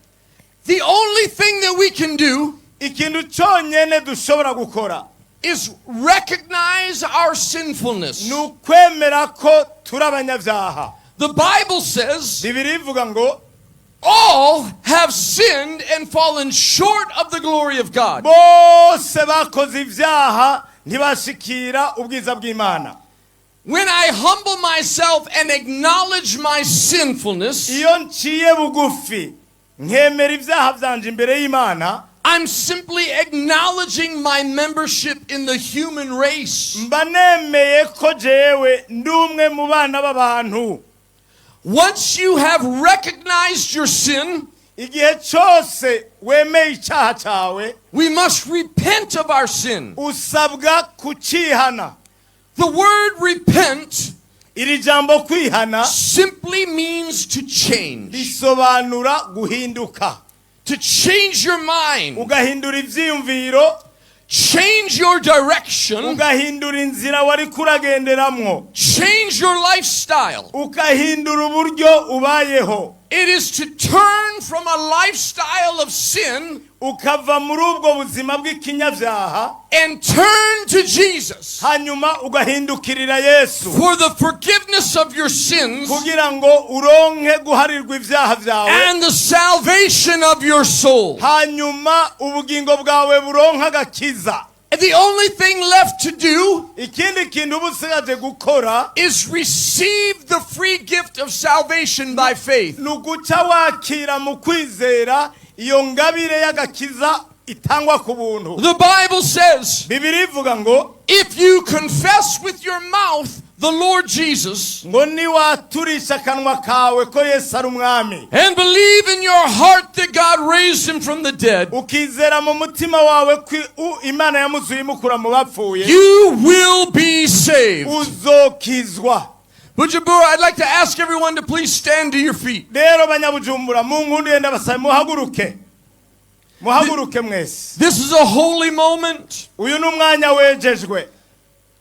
The only thing that we can do Ikintu cyonyine dushobora gukora is recognize our sinfulness. Ni ukwemera ko turi abanyabyaha. The Bible says Bibiliya ivuga ngo all have sinned and fallen short of the glory of God. Bose bakoze ibyaha ntibashikira ubwiza bw'Imana. When I humble myself and acknowledge my sinfulness, Iyo nciye bugufi nkemera ibyaha byanje imbere y'Imana, I'm simply acknowledging my membership in the human race. Mba nemeye ko jewe ndi umwe mu bana b'abantu. Once you have recognized your sin, Igihe cyose wemeye icyaha cyawe, we must repent of our sin. Usabwa kucihana. The word repent Iri jambo kwihana simply means to change, risobanura guhinduka, To change your mind, Ugahindura ivyiyumviro, change your direction, ugahindura inzira wari kuragenderamwo, change your lifestyle. Ukahindura uburyo ubayeho. It is to turn from a lifestyle of sin Ukava muri ubwo buzima bw'ikinyabyaha and turn to Jesus hanyuma ugahindukirira Yesu for the forgiveness of your sins kugira ngo uronke guharirwa ibyaha byawe and the salvation of your soul. Hanyuma ubugingo bwawe buronke agakiza. And the only thing left to do Ikindi kintu uba usigaje gukora is receive the free gift of salvation by faith. Ni uguca wakira mu kwizera iyo ngabire y'agakiza itangwa ku buntu. The Bible says, Bibiliya ivuga ngo if you confess with your mouth the Lord Jesus ngo niwaturisha akanwa kawe ko Yesu ari umwami and believe in your heart that God raised him from the dead, ukizera mu mutima wawe ko Imana yamuzuye imukura mu bapfuye you will be saved. Uzokizwa. Bujumbura, I'd like to ask everyone to please stand to your feet. Rero banyabujumbura munkundiye ndabasaba muhaguruke muhaguruke mwese. This is a holy moment. Uyu ni umwanya wejejwe.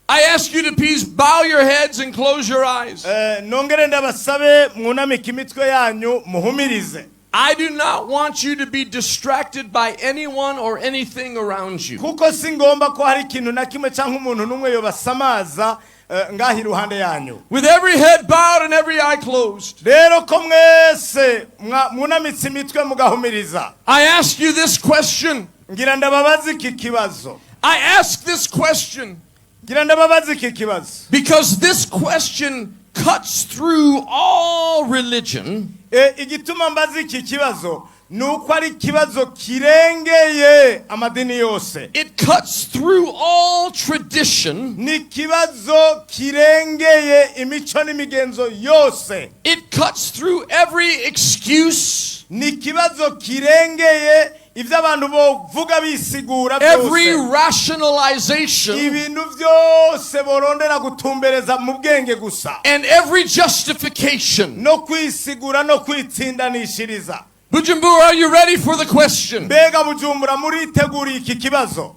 I ask you to please bow your heads and close your eyes. Eh, nongere ndabasabe mwunamike imitwe yanyu muhumirize. I do not want you to be distracted by anyone or anything around you. Kuko si ngomba ko hari ikintu na kimwe cyangwa umuntu n'umwe yobasamaza eh, ngaho iruhande yanyu. With every head bowed and every eye closed, Rero ko mwese mwunamitse imitwe mugahumiriza I ask you this question. Ngira ndababaza iki kibazo. I ask this question Ngira ndababaza iki kibazo because this question cuts through all religion. E, igituma mbaza iki kibazo ni uko ari ikibazo kirengeye amadini yose. It cuts through all tradition. Ni ikibazo kirengeye imico n'imigenzo yose. It cuts through every excuse, Ni ikibazo kirengeye ibyo abantu bovuga bisigura every byose rationalization, ibintu byose borondera gutumbereza mu bwenge gusa and every justification. No kwisigura no kwitsindanishiriza. Bujumbura, are you ready for the question? Mbega Bujumbura muriteguriye iki kibazo?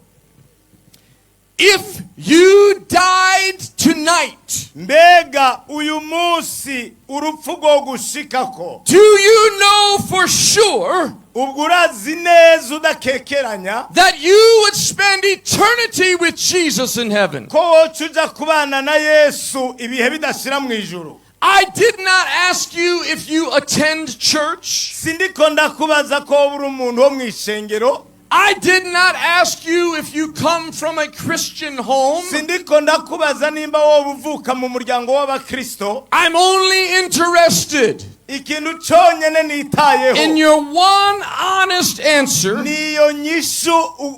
If you died tonight, Mbega uyu munsi urupfu rwo gushikako do you know for sure ubwo urazi neza udakekeranya that you would spend eternity with Jesus in heaven? Ko woca uja kubana na Yesu ibihe bidashira mu ijuru? I did not ask you if you attend church. Sindiko ndakubaza ko woba uri umuntu wo mu ishengero. I did not ask you if you come from a Christian home. Sindiko ndakubaza nimba woba uvuka mu muryango w'abakristo. I'm only interested Ikintu cyonyine nitayeho in your one honest answer niyo nyishu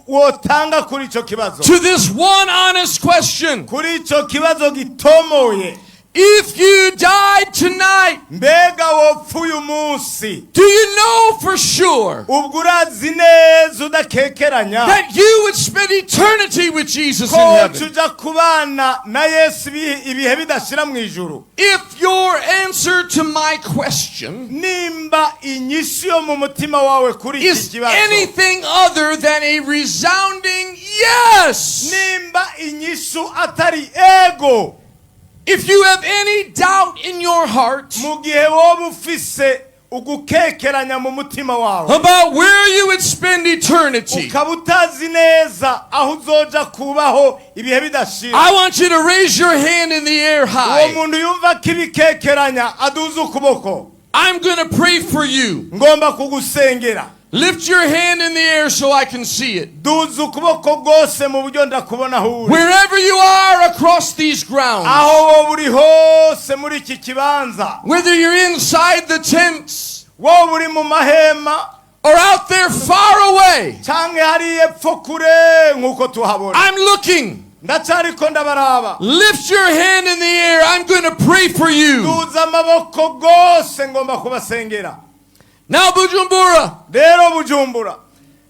wotanga kuri icyo kibazo to this one honest question. Kuri icyo kibazo gitomoye. If you died tonight, Mbega wopfa uyu munsi do you know for sure ubwo urazi neza udakekeranya that you would spend eternity with Jesus in ko woca heaven? uja kubana na Yesu ibihe bidashira mu ijuru? If your answer to my question Nimba inyishu yo mu mutima wawe kuri iki is kibazo anything other than a resounding yes, nimba inyishu atari ego if you have any doubt in your heart mu gihe woba ufise ugukekeranya mu mutima wawe about where you would spend eternity, ukaba utazi neza aho uzoja kubaho ibihe bidashira I want you to raise your hand in the air uwo high. Muntu yumva ko ibikekeranya aduze ukuboko. I'm going to pray for you. Ngomba kugusengera. Lift your hand in the air so I can see it. Duza ukuboko rwose mu buryo ndakubona aho uri. Wherever you are across these grounds, Aho wowe uri hose muri iki kibanza whether you're inside the tents wowe uri mu mahema or out there far away, canke hariya epfo kure nk'uko tuhabona I'm looking. Ndacariko ndabaraba. Lift your hand in the air. I'm going to pray for you. Duza amaboko rwose ngomba kubasengera. Now, Bujumbura, Rero Bujumbura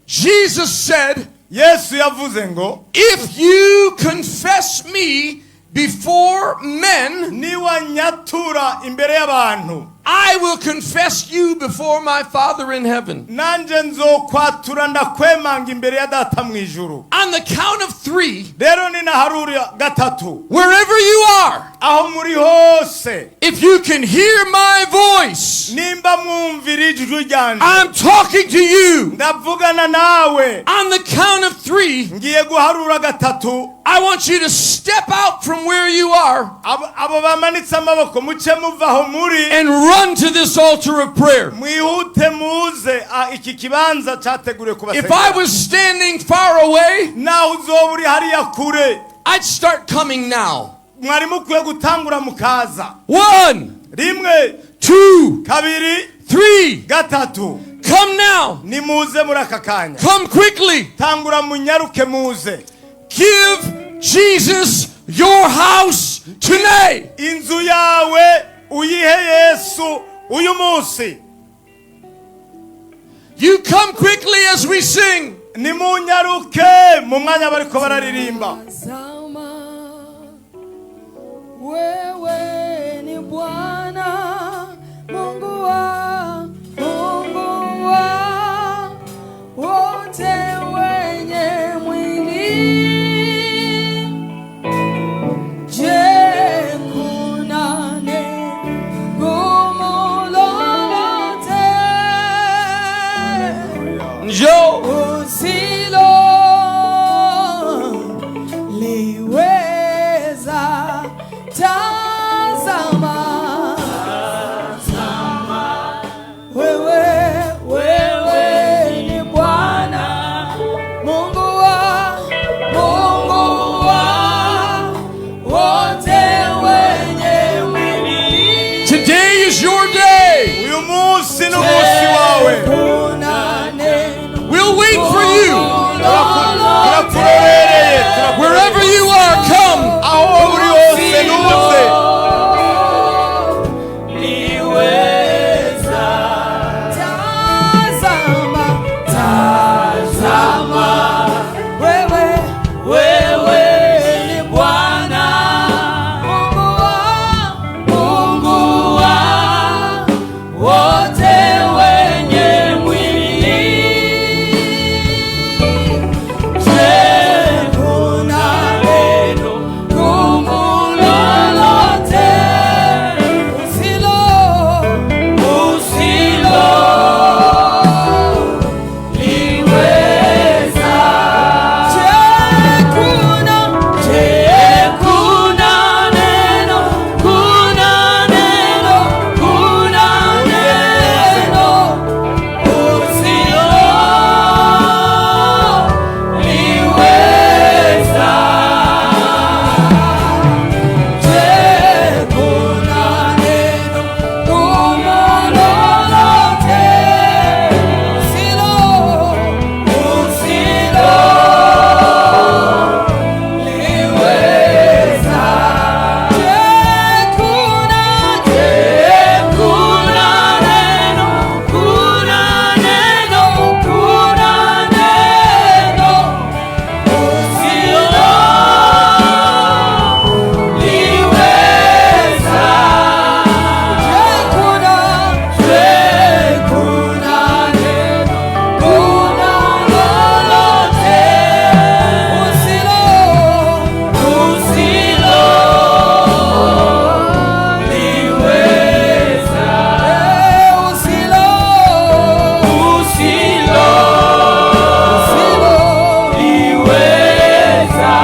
Jesus said, Yesu yavuze ngo "If you confess me before men, Niwanyatura imbere y'abantu, I will confess you before my Father in heaven. Nanje nzokwatura ndakwemanga imbere ya data mu ijuru. On the count of three, Rero ninaharura gatatu, wherever you are, aho muri hose, if you can hear my voice, nimba mwumvira ijwi ryanje, I'm talking to you. Ndavugana nawe. On the count of three, Ngiye guharura gatatu. I want you to step out from where you are Abo bamanitse amaboko muce muva aho muri, and run to this altar of prayer. Mwihute muze iki kibanza cyateguriwe If I kubasengera. was standing far away, Naho uzoba uri hariya kure, I'd start coming now. Mwari mukwiye gutangura mukaza. One, Rimwe, two, kabiri, three. gatatu. Come now. Nimuze muri aka kanya. Come quickly. Tangura munyaruke muze. Give Jesus your house today. Inzu yawe uyihe Yesu uyu munsi. You come quickly as we sing. Nimunyaruke mu mwanya bariko bararirimba. Tazama, wewe ni Bwana Mungu wa wote wenye mwili. Je, kuna neno gumu lolote Joe. Usilo liweza? Tazama, wewe, wewe ni Bwana Mungu wa wote wenye mwili. Today is your day. Uyu munsi ni umunsi wawe. Kuna neno We'll wait for you. Turakurorereye, turakurorereye. Wherever you are, come. Aho wowe uri hose nuze. Tazama, tazama, wewe, wewe ni Bwana Mungu wa wote wenye mwili. Je, kuna neno gumu lolote usilo liweza? Je, kuna neno, kuna neno, kuna neno usilo liweza? Je, kuna neno gumu lolote usilo liweza? Je, kuna neno, kuna neno, kuna neno usilo liweza? Je, kuna neno, kuna lolote usilo liweza? Usilo liweza,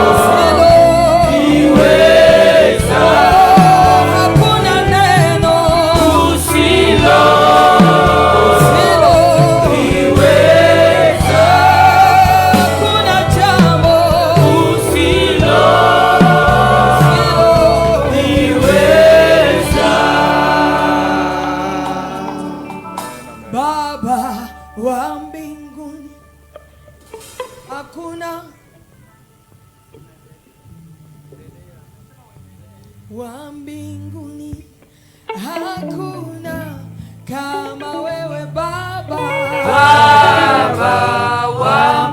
usilo liweza. Hakuna neno usilo liweza, hakuna jambo usilo liweza. Baba wa mbinguni, hakuna wa mbinguni, hakuna kama wewe Baba. Baba wa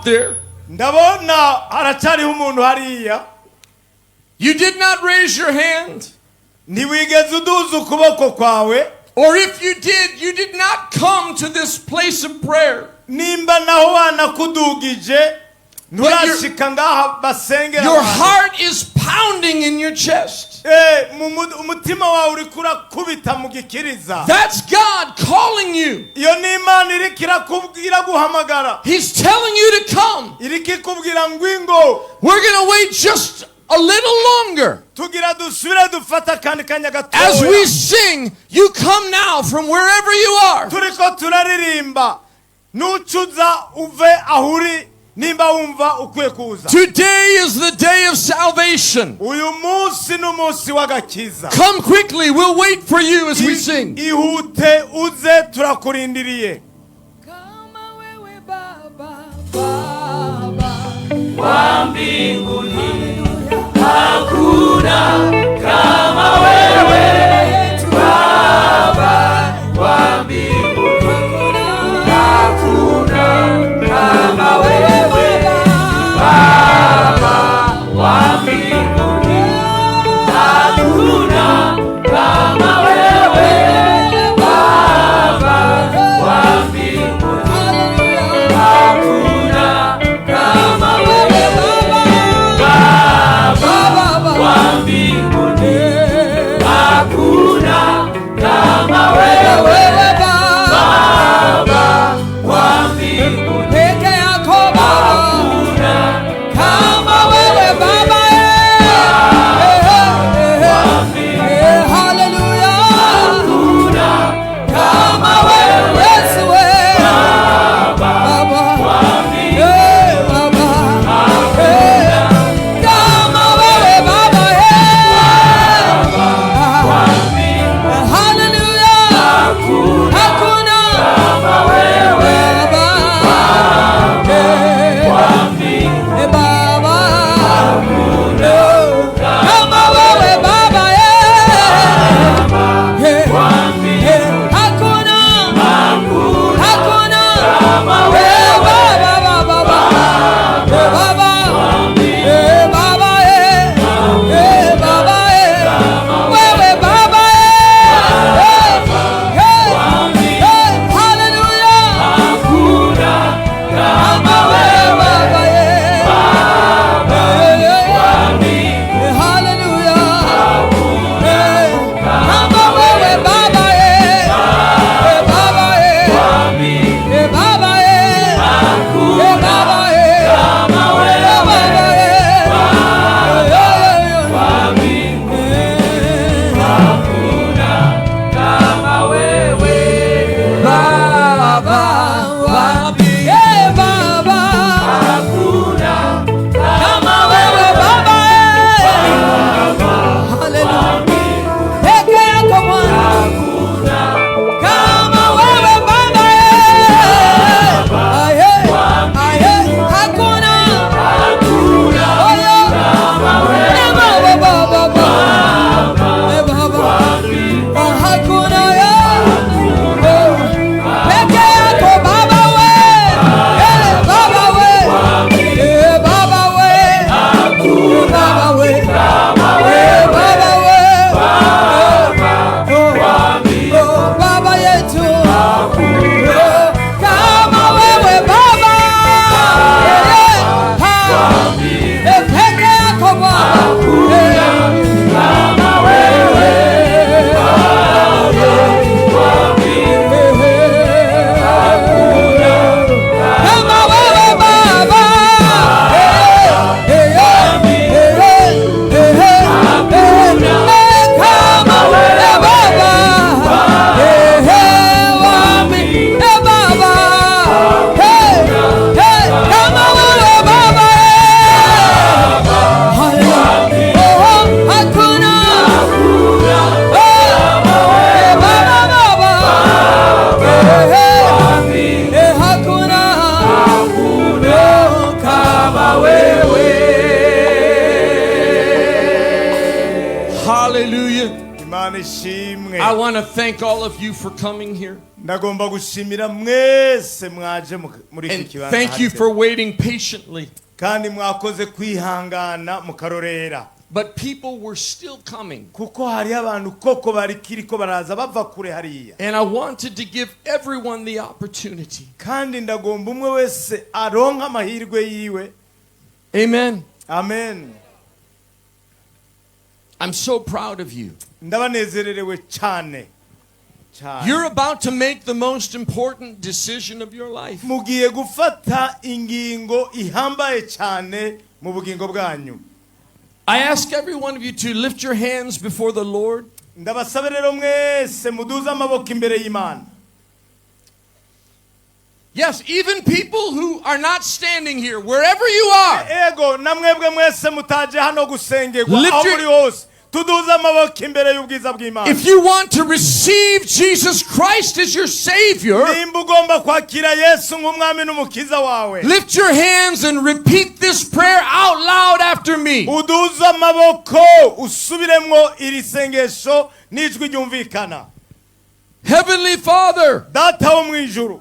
out there. Ndabona haracyariho umuntu hariya. You did not raise your hand. Ntiwigeze uduza ukuboko kwawe. Or if you did, you did not come to this place of prayer. Nimba naho wanakudugije nturashika ngaha basengera Your abantu. Heart is pounding in your chest. Eh, mu mu- umutima wawe uriko urakubita mu gikiriza. That's God calling you. Iyo ni Imana iriko irakubwira guhamagara. He's telling you to come. Iriko ikubwira ngo ingo. We're going to wait just a little longer. Tugira dusubire dufate akandi kanya As we gatoya. Sing, you come now from wherever you are. Turiko turaririmba nucuza uve aho uri nimba wumva ukwiye kuza. Today is the day of salvation. Uyu munsi ni umunsi w'agakiza. Come quickly. We'll wait for you as we sing. Ihute uze turakurindiriye. Kama wewe Baba, Baba Wa mbinguni, hakuna kama wewe. Yetu. Baba wa mbinguni, hakuna kama wewe. Baba wa mbinguni, hakuna kama wewe. Baba wa mbinguni, hakuna kama wewe. Baba wa mbinguni, hakuna kama wewe. Baba wa mbinguni, Peke yako Baba, hakuna kama wewe Baba, eh, eh, eh, eh, haleluya. Hakuna Kama wewe Yesu, eh, Baba, eh, Baba, eh, kama wewe Baba, eh, haleluya. Hakuna Baba, eh, eh, Baba, eh, kama wewe Baba, eh, eh, eh, hakuna, hakuna, eh, Baba, Baba, Baba, eh, Baba, eh, Baba, eh, eh, Baba, eh, wewe Baba, eh, eh, eh, eh, hallelujah. Hakuna Kama wewe Baba, eh, eh, eh, eh, hallelujah. Eh, kama wewe Baba, eh, eh, Baba, eh, eh, Baba, eh, eh, Baba, eh, eh, Baba, eh, eh, eh, eh. Kama wewe. Baba, eh, Baba, Hakuna kama wewe Baba, eh. Hallelujah. Peke yako Bwana. Kama wewe Baba, eh. Aye, aye, hakuna. Oyo. Eh, Baba, Baba, Baba. Eh, Baba. Ah, hakuna, eh. Oh. Peke yako Baba we. Eh, Baba we. Eh, Baba we. Eh, Baba we. Eh, Baba we. Oh, oh, Baba yetu. Oh, kama wewe Baba. Eh, eh, ha. Eh, peke yako Baba. Eh. Kama wewe Baba. Eh, eh, eh, eh, eh, eh, eh, kama wewe Baba. Eh, eh, wami. Eh, Baba. Eh, eh, kama wewe Baba. Eh. Hallelujah. Oh, hakuna. Eh, eh, Baba, Baba. Eh, eh. Eh, hakuna. Oh, kama wewe. Hallelujah. Imana ishimwe. I want to thank all of you for coming here. Ndagomba gushimira mwese mwaje muri iki And kibanza thank you hanze. for waiting patiently. Kandi mwakoze kwihangana mukarorera. But people were still coming. Kuko hariho abantu koko barikiriko baraza bava kure hariya. And I wanted to give everyone the opportunity. Kandi ndagomba umwe wese aronka amahirwe yiwe. Amen. Amen. I'm so proud of you. Ndabanezererewe cyane cyane. You're about to make the most important decision of your life. Mugiye gufata ingingo ihambaye cyane mu bugingo bwanyu. I ask every one of you to lift your hands before the Lord. Ndabasabe rero mwese muduze amaboko imbere y'Imana. Yes, even people who are not standing here, wherever you are, Ego namwebwe mwese mutaje hano gusengerwa, Lift aho muri hose tuduze amaboko imbere y'ubwiza bw'Imana. if you want to receive Jesus Christ as your Savior, Nimba ugomba kwakira Yesu nk'umwami n'umukiza wawe, lift your hands and repeat this prayer out loud after me. Uduze amaboko usubiremwo iri sengesho n'ijwi ryumvikana. Heavenly Father, Data wo mu ijuru,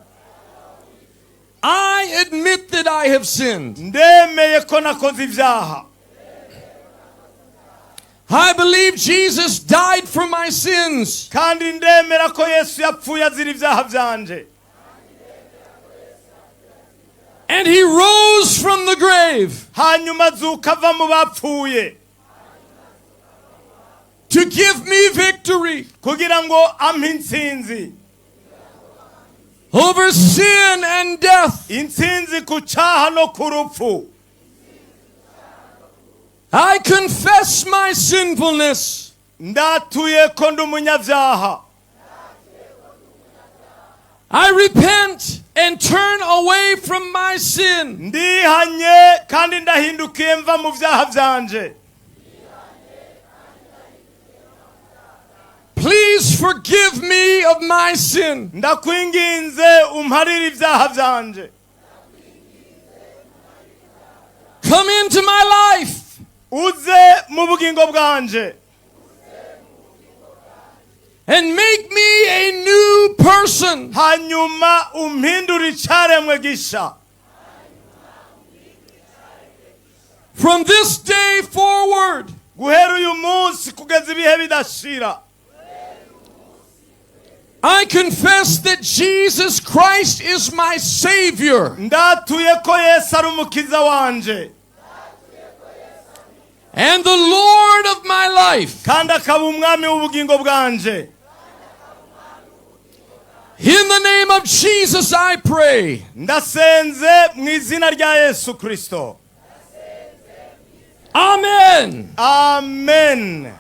I admit that I have sinned. Ndemeye ko nakoze ibyaha. I believe Jesus died for my sins. Kandi ndemera ko Yesu yapfuye azira ibyaha byanje. And he rose from the grave Hanyuma azuka ava mu bapfuye to give me victory kugira ngo ampe intsinzi over sin and death. Intsinzi ku cyaha no ku rupfu. I confess my sinfulness. Ndatuye ko ndi umunyabyaha. I repent and turn away from my sin. Ndihanye kandi ndahindukiye mva mu byaha byanje. Please forgive me of my sin. Ndakwinginze umparire ibyaha byanje. Come into my life Uze mu bugingo bwanje and make me a new person. Hanyuma umpindure icyaremwe gisha. From this day forward, Guhera uyu munsi kugeza ibihe bidashira, I confess that Jesus Christ is my Savior ndatuye ko Yesu ari umukiza wanje and the Lord of my life. Kandi akaba umwami w'ubugingo bwanje. In the name of Jesus, I pray. Ndasenze mu izina rya Yesu Kristo. Amen. Amen.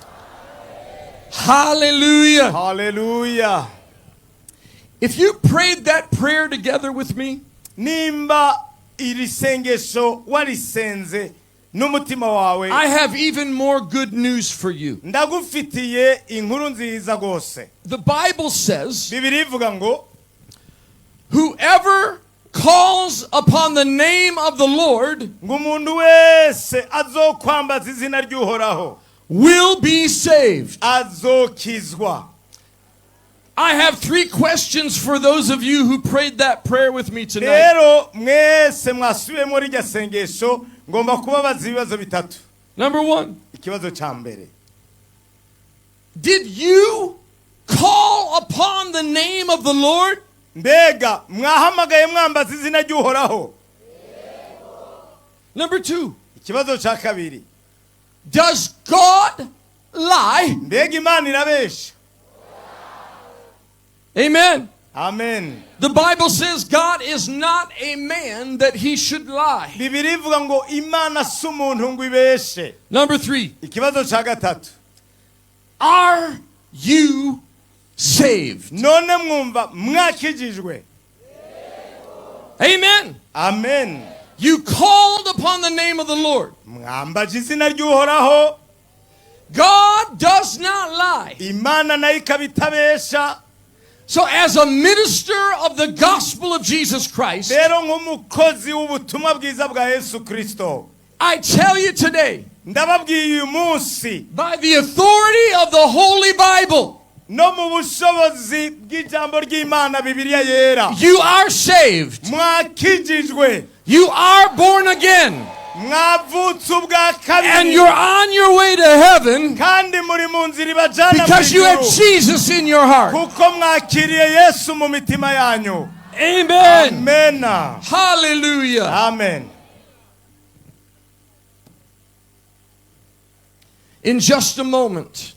Hallelujah. Haleluya. If you prayed that prayer together with me, Nimba iri sengesho warisenze n'umutima wawe, I have even more good news for you. Ndagufitiye inkuru nziza rwose. The Bible says, Bibiliya ivuga ngo whoever calls upon the name of the Lord ngo umuntu wese azokwambaza izina ry'Uhoraho will be saved. Azokizwa. I have three questions for those of you who prayed that prayer with me tonight. Rero mwese mwasubiyemo rirya sengesho ngomba kubabaza ibibazo bitatu. Number one, Ikibazo cya mbere, did you call upon the name of the Lord? Mbega mwahamagaye mwambaza izina ry'Uhoraho? Number two, Ikibazo cya kabiri, does God lie? Mbega Imana irabesha? Amen. Amen. The Bible says God is not a man that he should lie. Bibiliya ivuga ngo Imana si umuntu ngo ibeshe. Number three, Ikibazo cya gatatu, are you saved? None mwumva mwakijijwe? Amen. Amen. You called upon the name of the Lord. Mwambaje izina ry'Uhoraho. God does not lie. Imana nayo ikaba itabesha. So, as a minister of the gospel of Jesus Christ, Rero nk'umukozi w'ubutumwa bwiza bwa Yesu Kristo, I tell you today, Ndababwiye uyu munsi, by the authority of the Holy Bible, no mu bushobozi bw'ijambo ry'Imana Bibiliya yera, you are saved. Mwakijijwe. You are born again. Mwavutse ubwa And kabiri. you're on your way to heaven Kandi muri mu nzira ibajana mu because you have ijuru, Jesus in your heart. kuko mwakiriye Yesu mu mitima yanyu. Amen. Amena. Hallelujah. Amen. In just a moment,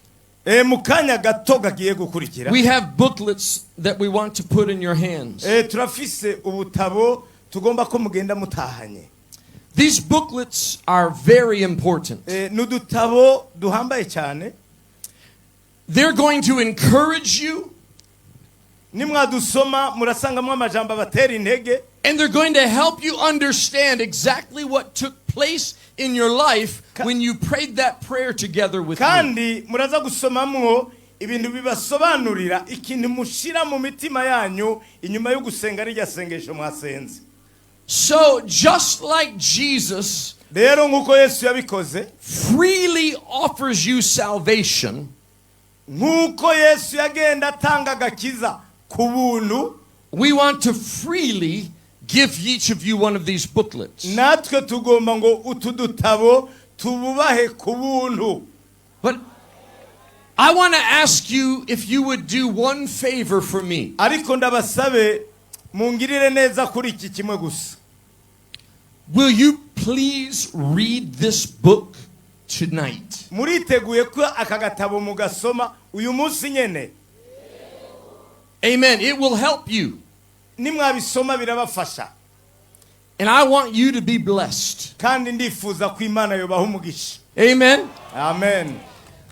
Mu kanya gato gagiye gukurikira, we have booklets that we want to put in your hands. Turafise ubutabo tugomba ko mugenda mutahanye. These booklets are very important. Ni udutabo duhambaye cyane. They're going to encourage you, Nimwadusoma murasangamo amajambo abatera intege, and they're going to help you understand exactly what took place in your life when you prayed that prayer together with me. Kandi muraza gusomamwo ibintu bibasobanurira ikintu mushira mu mitima yanyu inyuma yo gusenga rirya sengesho mwasenze. So, just like Jesus Rero nk'uko Yesu yabikoze, freely offers you salvation, nk'uko Yesu yagenda atanga agakiza ku buntu, we want to freely give each of you one of these booklets. Natwe tugomba ngo utu dutabo tububahe ku buntu. But I want to ask you if you would do one favor for me. Ariko ndabasabe mungirire neza kuri iki kimwe gusa. Will you please read this book tonight? Muriteguye ko aka gatabo mugasoma uyu munsi nyene? Amen. It will help you. Nimwabisoma birabafasha. And I want you to be blessed. Kandi ndifuza ko Imana yobaha umugisha. Amen. Amen.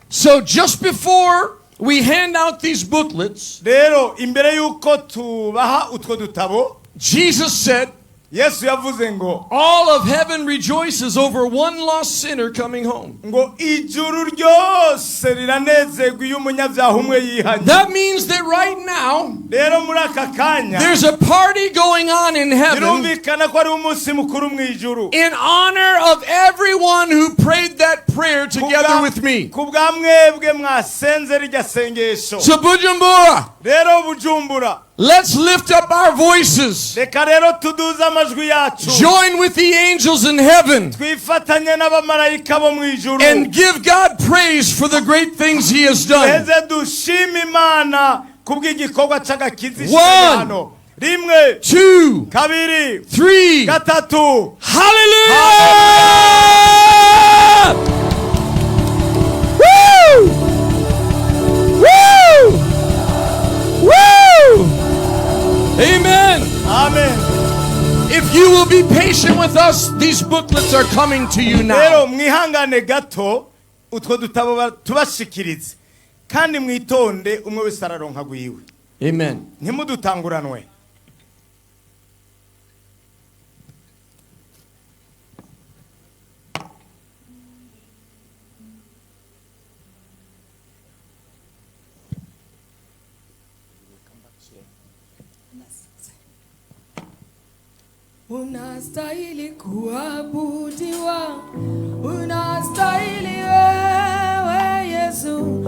So just before we hand out these booklets, Rero imbere y'uko tubaha utwo dutabo, Jesus said, Yesu yavuze ngo, "All of heaven rejoices over one lost sinner coming home." ngo ijuru ryose riranezerwa iyo umunyabyaha umwe yihanye. That means that right now, Rero muri aka kanya, there's a party going on in heaven birumvikana ko ari umunsi mukuru mu ijuru in honor of everyone who prayed that prayer together with me. Ku bwa mwebwe mwasenze rirya sengesho. So, Bujumbura, Rero Bujumbura, let's lift up our voices, reka rero tuduze amajwi yacu, join with the angels in heaven, twifatanye n'abamarayika bo mu ijuru, and give God praise for the great things He has done. Duheze dushime Imana kubw'igikorwa c'agakiza One. hano. Rimwe, Two, kabiri, three. gatatu. Hallelujah! Woo! Woo! Woo! Amen. Amen. If you will be patient with us, these booklets are coming to you Rero now. mwihangane gato utwo dutabo tubashikirize kandi mwitonde umwe wese araronka gwiwe. Amen. Ntimudutanguranwe. Unastahili kuabudiwa, unastahili wewe Yesu.